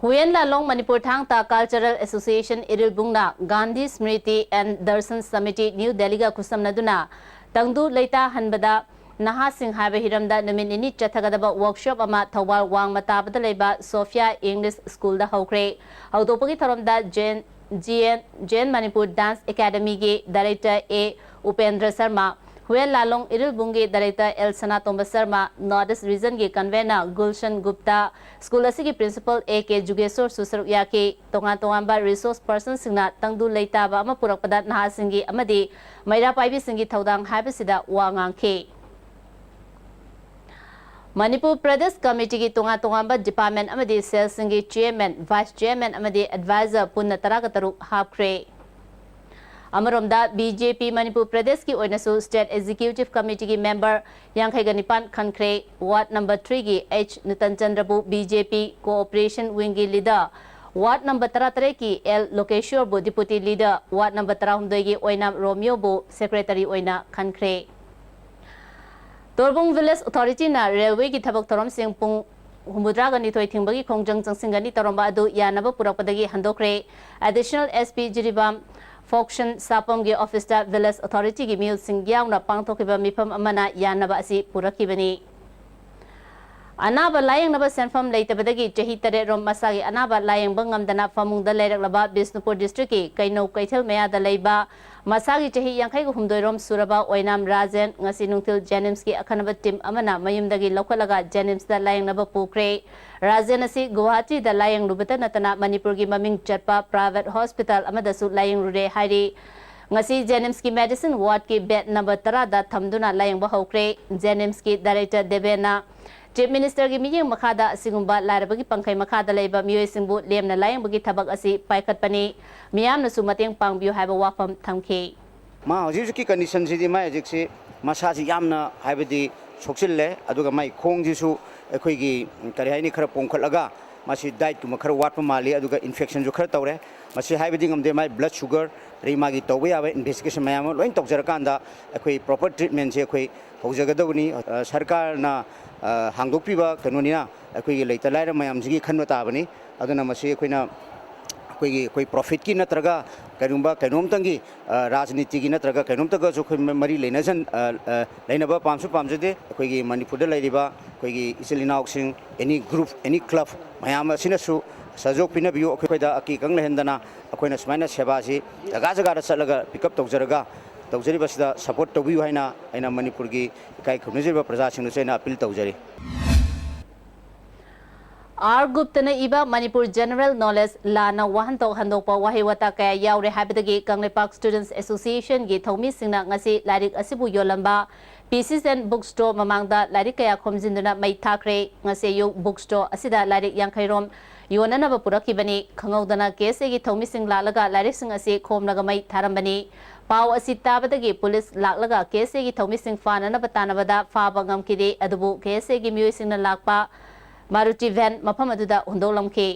ꯍꯨꯌꯦꯟ ꯂꯥꯂꯣꯡ ꯃꯅꯤꯄꯨꯔ ꯊꯥꯡ ꯇꯥ Cultural Association ꯏꯔꯤꯜꯕꯨꯡꯅ Gandhi Smriti and Darshan Samiti New Delhiꯒ ꯈꯨꯠꯁꯝꯅꯗꯨꯅ ꯇꯪꯗꯨ ꯂꯩꯇꯥꯍꯟꯕꯗ ꯅꯍꯥꯁꯤꯡ ꯍꯥꯏꯕ ꯍꯤꯔꯝꯗ ꯅꯨꯃꯤꯠ ꯅꯤꯅꯤ ꯆꯠꯊꯒꯗꯕ workshop ꯑꯃ ꯊꯧꯕꯥꯜ ꯋꯥꯡꯃ ꯇꯥꯕꯗ ꯂꯩꯕ ꯁꯣꯐꯤꯌꯥ ꯏꯪꯂꯤꯁ ꯁ꯭ꯀꯨꯜꯗ ꯍꯧꯈ꯭ꯔꯦ꯫ ꯍꯧꯗꯣꯛꯄꯒꯤ ꯊꯧꯔꯝꯗ J N, J N, J N Manipur dance ꯑꯦꯀꯥꯗꯃꯤꯒꯤ ꯗꯥꯏꯔꯦꯛꯇꯔ ꯑꯦ ꯎꯄꯦꯟꯗ꯭ꯔ ꯁꯔꯃ, ꯍꯨꯌꯦꯟ ꯂꯥꯂꯣꯡ ꯏꯔꯤꯜꯕꯨꯡꯒꯤ director L Sanatomba Sharma, north east ꯔꯤꯖꯟꯒꯤ ꯀꯟꯚꯦꯅꯔ ꯒꯨꯜꯁꯟ ꯒꯨꯞꯇꯥ, ꯁ꯭ꯀꯨꯜ ꯑꯁꯤꯒꯤ ꯄ꯭ꯔꯤꯟꯁꯤꯄꯜ ꯑꯦ ꯀꯦ ꯖꯨꯒꯦꯁꯣꯔꯁꯨ ꯁꯔꯨꯛ ꯌꯥꯈꯤ꯫ ꯇꯣꯉꯥꯟ ꯇꯣꯉꯥꯟꯕ ꯔꯤꯁꯣꯔꯁ ꯄꯔꯁꯟꯁꯤꯡꯅ ꯇꯪꯗꯨ ꯂꯩꯇꯥꯕ ꯑꯃ ꯄꯨꯔꯛꯄꯗ ꯅꯍꯥꯁꯤꯡꯒꯤ ꯑꯃꯗꯤ ꯃꯩꯔꯥ ꯄꯥꯏꯕꯤꯁꯤꯡꯒꯤ ꯊꯧꯗꯥꯡ ꯍꯥꯏꯕꯁꯤꯗ ꯋꯥ ꯉꯥꯡꯈꯤ꯫ ꯃꯅꯤꯄꯨꯔ ꯄ꯭ꯔꯗꯦꯁ ꯀꯃꯤꯇꯤꯒꯤ ꯇꯣꯉꯥꯟ ꯇꯣꯉꯥꯟꯕ ꯗꯤꯄꯥꯔꯠꯃꯦꯟ ꯑꯃꯗꯤ ꯁꯦꯜꯁꯤꯡꯒꯤ ꯆꯤꯌꯔꯃꯦꯟ, ꯚꯥꯏꯁ ꯆꯤꯌꯔꯃꯦꯟ ꯑꯃꯗꯤ ꯑꯦꯗꯚꯥꯏꯖꯔ ꯄꯨꯟꯅ ꯇꯔꯥꯒ ꯇꯔꯨꯛ ꯍꯥꯞꯈ꯭ꯔꯦ꯫ ꯑꯃꯔꯣꯝꯗ, ꯕꯤ ꯖꯦ ꯄꯤ ꯃꯅꯤꯄꯨꯔ ꯄ꯭ꯔꯗꯦꯁꯀꯤ ꯑꯣꯏꯅꯁꯨ ꯁ꯭ꯇꯦꯠ ꯑꯦꯛꯖꯤꯀ꯭ꯌꯨꯇꯤꯚ ꯀꯃꯤꯇꯤꯒꯤ ꯃꯦꯝꯕꯔ ꯌꯥꯡꯈꯩꯒ ꯅꯤꯄꯥꯟ ꯈꯟꯈ꯭ꯔꯦ꯫ ꯋꯥꯔꯗ ꯅꯝꯕꯔ ꯊ꯭ꯔꯤꯒꯤ ꯑꯩꯆ ꯅꯨꯇꯟ ꯆꯟꯗ꯭ꯔꯕꯨ ꯕꯤ ꯖꯦ ꯄꯤ ꯀꯣꯑꯣꯄꯔꯦꯁꯟ ꯋꯤꯡꯒꯤ ꯂꯤꯗꯔ, ꯋꯥꯔꯗ ꯅꯝꯕꯔ ꯇꯔꯥꯇꯔꯦꯠꯀꯤ ꯑꯦꯜ ꯂꯣꯀꯦꯁ꯭ꯋꯔꯕꯨ ꯗꯤꯄꯨꯇꯤ ꯂꯤꯗꯔ, ꯋꯥꯔꯗ ꯅꯝꯕꯔ ꯇꯔꯥꯍꯨꯝꯗꯣꯏꯒꯤ ꯑꯣꯏꯅꯥꯝ ꯔꯣꯃꯤꯌꯣꯕꯨ ꯁꯦꯀ꯭ꯔꯦꯇꯔꯤ ꯑꯣꯏꯅ ꯈꯟꯈ꯭ꯔꯦ꯫ ꯇꯣꯔꯕꯨꯡ ꯚꯤꯂꯦꯖ ꯑꯣꯊꯣꯔꯤꯇꯤꯅ ꯔꯦꯜꯋꯦꯒꯤ ꯊꯕꯛ ꯊꯧꯔꯝꯁꯤꯡ ꯄꯨꯡ ꯍꯨꯝꯐꯨꯇꯔꯥꯒ ꯅꯤꯊꯣꯏ ꯊꯤꯡꯕꯒꯤ ꯈꯣꯡꯖꯪ ꯆꯪꯁꯤꯟꯒꯅꯤ ꯇꯧꯔꯝꯕ ꯑꯗꯨ ꯌꯥꯅꯕ ꯄꯨꯔꯛꯄꯗꯒꯤ ꯍꯟꯗꯣꯛꯈ꯭ꯔꯦ꯫ ꯑꯦꯗꯤꯁꯅꯦꯜ ꯑꯦꯁ ꯄꯤ ꯖꯤꯔꯤꯕꯥꯝ ꯐꯣꯛꯁꯟ ꯁꯥꯄꯝꯒꯤ ꯑꯣꯐꯤꯁꯇ ꯚꯤꯂꯦꯖ ꯑꯣꯊꯣꯔꯤꯇꯤꯒꯤ ꯃꯤꯑꯣꯏꯁꯤꯡ ꯌꯥꯎꯅ ꯄꯥꯡꯊꯣꯛꯈꯤꯕ ꯃꯤꯐꯝ ꯑꯃꯅ ꯌꯥꯅꯕ ꯑꯁꯤ ꯄꯨꯔꯛꯈꯤꯕꯅꯤ꯫ ꯑꯅꯥꯕ ꯂꯥꯌꯦꯡꯅꯕ ꯁꯦꯟꯐꯝ ꯂꯩꯇꯕꯗꯒꯤ ꯆꯍꯤ ꯇꯔꯦꯠ ꯔꯣꯝ ꯃꯁꯥꯒꯤ ꯑꯅꯥꯕ ꯂꯥꯌꯦꯡꯕ ꯉꯝꯗꯅ ꯐꯃꯨꯡꯗ ꯂꯩꯔꯛꯂꯕ ꯕꯤꯁꯅꯨꯄꯨꯔ ꯗꯤꯁꯇ꯭ꯔꯤꯛꯀꯤ ꯀꯩꯅꯧ ꯀꯩꯊꯦꯜ ꯃꯌꯥꯗ ꯂꯩꯕ ꯃꯁꯥꯒꯤ ꯆꯍꯤ ꯌꯥꯡꯈꯩꯒ ꯍꯨꯝꯗꯣꯏ ꯔꯣꯝ ꯁꯨꯔꯕ ꯑꯣꯏꯅꯥꯝ ꯔꯥꯖꯦꯟ ꯉꯁꯤ ꯅꯨꯡꯊꯤꯜ ꯖꯦꯅꯤꯝꯁꯀꯤ ꯑꯈꯟꯅꯕ ꯇꯤꯝ ꯑꯃꯅ ꯃꯌꯨꯝꯗꯒꯤ ꯂꯧꯈꯠꯂꯒ ꯖꯦꯅꯤꯝꯁꯇ ꯂꯥꯌꯦꯡꯅꯕ ꯄꯨꯈ꯭ꯔꯦ꯫ ꯔꯥꯖꯦꯟ ꯑꯁꯤ ꯒꯨꯋꯥꯍꯥꯇꯤꯗ ꯂꯥꯌꯦꯡꯂꯨꯕꯇ ꯅꯠꯇꯅ ꯃꯅꯤꯄꯨꯔꯒꯤ ꯃꯃꯤꯡ ꯆꯠꯄ ꯄ꯭ꯔꯥꯏꯚꯦꯠ ꯍꯣꯁꯄꯤꯇꯥꯜ ꯑꯃꯗꯁꯨ ꯂꯥꯌꯦꯡꯂꯨꯔꯦ ꯍꯥꯏꯔꯤ꯫ ꯉꯁꯤ ꯖꯦꯅꯤꯝꯁꯀꯤ ꯃꯦꯗꯤꯁꯤꯟ ꯋꯥꯔꯗꯀꯤ ꯕꯦꯗ ꯅꯝꯕꯔ ꯇꯔꯥꯗ ꯊꯝꯗꯨꯅ ꯂꯥꯌꯦꯡꯕ ꯍꯧꯈ꯭ꯔꯦ꯫ ꯖꯦꯅꯤꯝꯁꯀꯤ ꯗꯥꯏꯔꯦꯛꯇꯔ ꯗꯦꯕꯦꯟꯅ ꯆꯤꯐ ꯃꯤꯅꯤꯁꯇꯔꯒꯤ ꯃꯤꯠꯌꯦꯡ ꯃꯈꯥꯗ ꯑꯁꯤꯒꯨꯝꯕ ꯂꯥꯏꯔꯕꯒꯤ ꯄꯪꯈꯩ ꯃꯈꯥꯗ ꯂꯩꯕ ꯃꯤꯑꯣꯏꯁꯤꯡꯕꯨ ꯂꯦꯝꯅ ꯂꯥꯌꯦꯡꯕꯒꯤ ꯊꯕꯛ ꯑꯁꯤ ꯄꯥꯏꯈꯠꯄꯅꯤ꯫ ꯃꯤꯌꯥꯝꯅꯁꯨ ꯃꯇꯦꯡ ꯄꯥꯡꯕꯤꯌꯨ ꯍꯥꯏꯕ ꯋꯥꯐꯝ ꯊꯝꯈꯤ꯫ ꯃꯥ ꯍꯧꯖꯤꯛ ꯍꯧꯖꯤꯛꯀꯤ ꯀꯟꯗꯤꯁꯟꯁꯤꯗꯤ ꯃꯥ ꯍꯧꯖꯤꯛꯁꯤ ꯃꯁꯥꯁꯤ ꯌꯥꯝꯅ ꯍꯥꯏꯕꯗꯤ ꯁꯣꯛꯆꯤꯜꯂꯦ, ꯑꯗꯨꯒ ꯃꯥꯏ ꯈꯣꯡꯁꯤꯁꯨ ꯑꯩꯈꯣꯏꯒꯤ ꯀꯔꯤ ꯍꯥꯏꯅꯤ, ꯈꯔ ꯄꯣꯝꯈꯠꯂꯒ ꯃꯁꯤ ꯗꯥꯏꯠꯀꯨꯝꯕ ꯈꯔ ꯋꯥꯠꯄ ꯃꯥꯜꯂꯤ, ꯑꯗꯨꯒ ꯏꯟꯐꯦꯛꯁꯟꯁꯨ ꯈꯔ ꯇꯧꯔꯦ꯫ ꯃꯁꯤ ꯍꯥꯏꯕꯗꯤ ꯉꯝꯗꯦ, ꯃꯥꯏ ꯕ꯭ꯂꯗ ꯁꯨꯒꯔ, ꯑꯗꯩ ꯃꯥꯒꯤ ꯇꯧꯕ ꯌꯥꯕ ꯏꯟꯚꯦꯁꯇꯤꯒꯦꯁꯟ ꯃꯌꯥꯝ ꯑꯃ ꯂꯣꯏꯅ ꯇꯧꯖꯔꯀꯥꯟꯗ ꯑꯩꯈꯣꯏ ꯄ꯭ꯔꯣꯄꯔ ꯇ꯭ꯔꯤꯠꯃꯦꯟꯁꯦ ꯑꯩꯈꯣꯏ ꯍꯧꯖꯒꯗꯕꯅꯤ꯫ ꯑ, ꯁꯔꯀꯥꯔꯅ, ꯑ, ꯍꯥꯡꯗꯣꯛꯄꯤꯕ ꯀꯩꯅꯣꯅꯤꯅ ꯑꯩꯈꯣꯏꯒꯤ ꯂꯩꯇ ꯂꯥꯏꯔ ꯃꯌꯥꯝꯁꯤꯒꯤ ꯈꯟꯕ ꯇꯥꯕꯅꯤ꯫ ꯑꯗꯨꯅ ꯃꯁꯤ ꯑꯩꯈꯣꯏꯅ ꯑꯩꯈꯣꯏꯒꯤ ꯑꯩꯈꯣꯏ ꯄ꯭ꯔꯣꯐꯤꯠꯀꯤ ꯅꯠꯇ꯭ꯔꯒ ꯀꯔꯤꯒꯨꯝꯕ ꯀꯩꯅꯣꯝꯇꯪꯒꯤ, ꯑ, ꯔꯥꯖꯅꯤꯇꯤꯒꯤ ꯅꯠꯇ꯭ꯔꯒ ꯀꯩꯅꯣꯝꯇꯒꯁꯨ ꯑꯩꯈꯣꯏ ꯃ-, ꯃꯔꯤ ꯂꯩꯅꯖꯟ-, ꯑ, ꯑ, ꯂꯩꯅꯕ ꯄꯥꯝꯁꯨ ꯄꯥꯝꯖꯗꯦ꯫ ꯑꯩꯈꯣꯏꯒꯤ ꯃꯅꯤꯄꯨꯔꯗ ꯂꯩꯔꯤꯕ ꯑꯩꯈꯣꯏꯒꯤ ꯏꯆꯤꯜ ꯏꯅꯥꯎꯁꯤꯡ, any group, any club ꯃꯌꯥꯝ ꯑꯁꯤꯅꯁꯨ ꯁꯍꯖꯣꯛ ꯄꯤꯅꯕꯤꯌꯨ꯫ ꯑꯩꯈꯣꯏꯗ ꯑꯀꯤ ꯈꯪ ꯂꯩꯍꯟꯗꯅ ꯑꯩꯈꯣꯏꯅ ꯁꯨꯃꯥꯏꯅ ꯁꯦꯕꯥꯁꯤ ꯖꯒꯥ ꯖꯒꯥꯗ ꯆꯠꯂꯒ pick up ꯇꯧꯖꯔꯒ ꯇꯧꯖꯔꯤꯕꯁꯤꯗ support ꯇꯧꯕꯤꯌꯨ ꯍꯥꯏꯅ ꯑꯩꯅ ꯃꯅꯤꯄꯨꯔꯒꯤ ꯏꯀꯥꯏ ꯈꯨꯝꯅꯖꯔꯤꯕ ꯄ꯭ꯔꯖꯥꯁꯤꯡꯗꯁꯨ ꯑꯩꯅ appeal ꯇꯧꯖꯔꯤ꯫ ꯑꯥꯔ ꯒꯨꯞꯇꯅ ꯏꯕ ꯃꯅꯤꯄꯨꯔ General Knowledge ꯂꯥꯟꯅ ꯋꯥꯍꯟꯊꯣꯛ ꯍꯟꯗꯣꯛꯄ ꯋꯥꯍꯩ ꯋꯥꯇꯥ ꯀꯌꯥ ꯌꯥꯎꯔꯦ ꯍꯥꯏꯕꯗꯒꯤ ꯀꯪꯂꯩꯄꯥꯛ Students Association ꯒꯤ ꯊꯧꯃꯤꯁꯤꯡꯅ ꯉꯁꯤ ꯂꯥꯏꯔꯤꯛ ꯑꯁꯤꯕꯨ ꯌꯣꯜꯂꯝꯕ P C Zen Book Store ꯃꯃꯥꯡꯗ ꯂꯥꯏꯔꯤꯛ ꯀꯌꯥ ꯈꯣꯝꯖꯤꯟꯗꯨꯅ ꯃꯩ ꯊꯥꯈ꯭ꯔꯦ꯫ ꯉꯁꯤ ꯑꯌꯨꯛ book store ꯑꯁꯤꯗ ꯂꯥꯏꯔꯤꯛ ꯌꯥꯡꯈꯩ ꯔꯣꯝ ꯌꯣꯟꯅꯅꯕ ꯄꯨꯔꯛꯈꯤꯕꯅꯤ꯫ ꯈꯪꯍꯧꯗꯅ K S A ꯒꯤ ꯊꯧꯃꯤꯁꯤꯡ ꯂꯥꯛꯂꯒ ꯂꯥꯏꯔꯤꯛꯁꯤꯡ ꯑꯁꯤ ꯈꯣꯝꯂꯒ ꯃꯩ ꯊꯥꯔꯝꯕꯅꯤ꯫ ꯄꯥꯎ ꯑꯁꯤ ꯇꯥꯕꯗꯒꯤ ꯄꯨꯂꯤꯁ ꯂꯥꯛꯂꯒ K S A ꯒꯤ ꯊꯧꯃꯤꯁꯤꯡ ꯐꯥꯅꯅꯕ ꯇꯥꯟꯅꯕꯗ ꯐꯥꯕ ꯉꯝꯈꯤꯗꯦ꯫ ꯑꯗꯨꯕꯨ K S A ꯒꯤ ꯃꯤꯑꯣꯏꯁꯤꯡꯅ ꯂꯥꯛꯄ Maruti van ꯃꯐꯝ ꯑꯗꯨꯗ ꯍꯨꯟꯗꯣꯛꯂꯝꯈꯤ꯫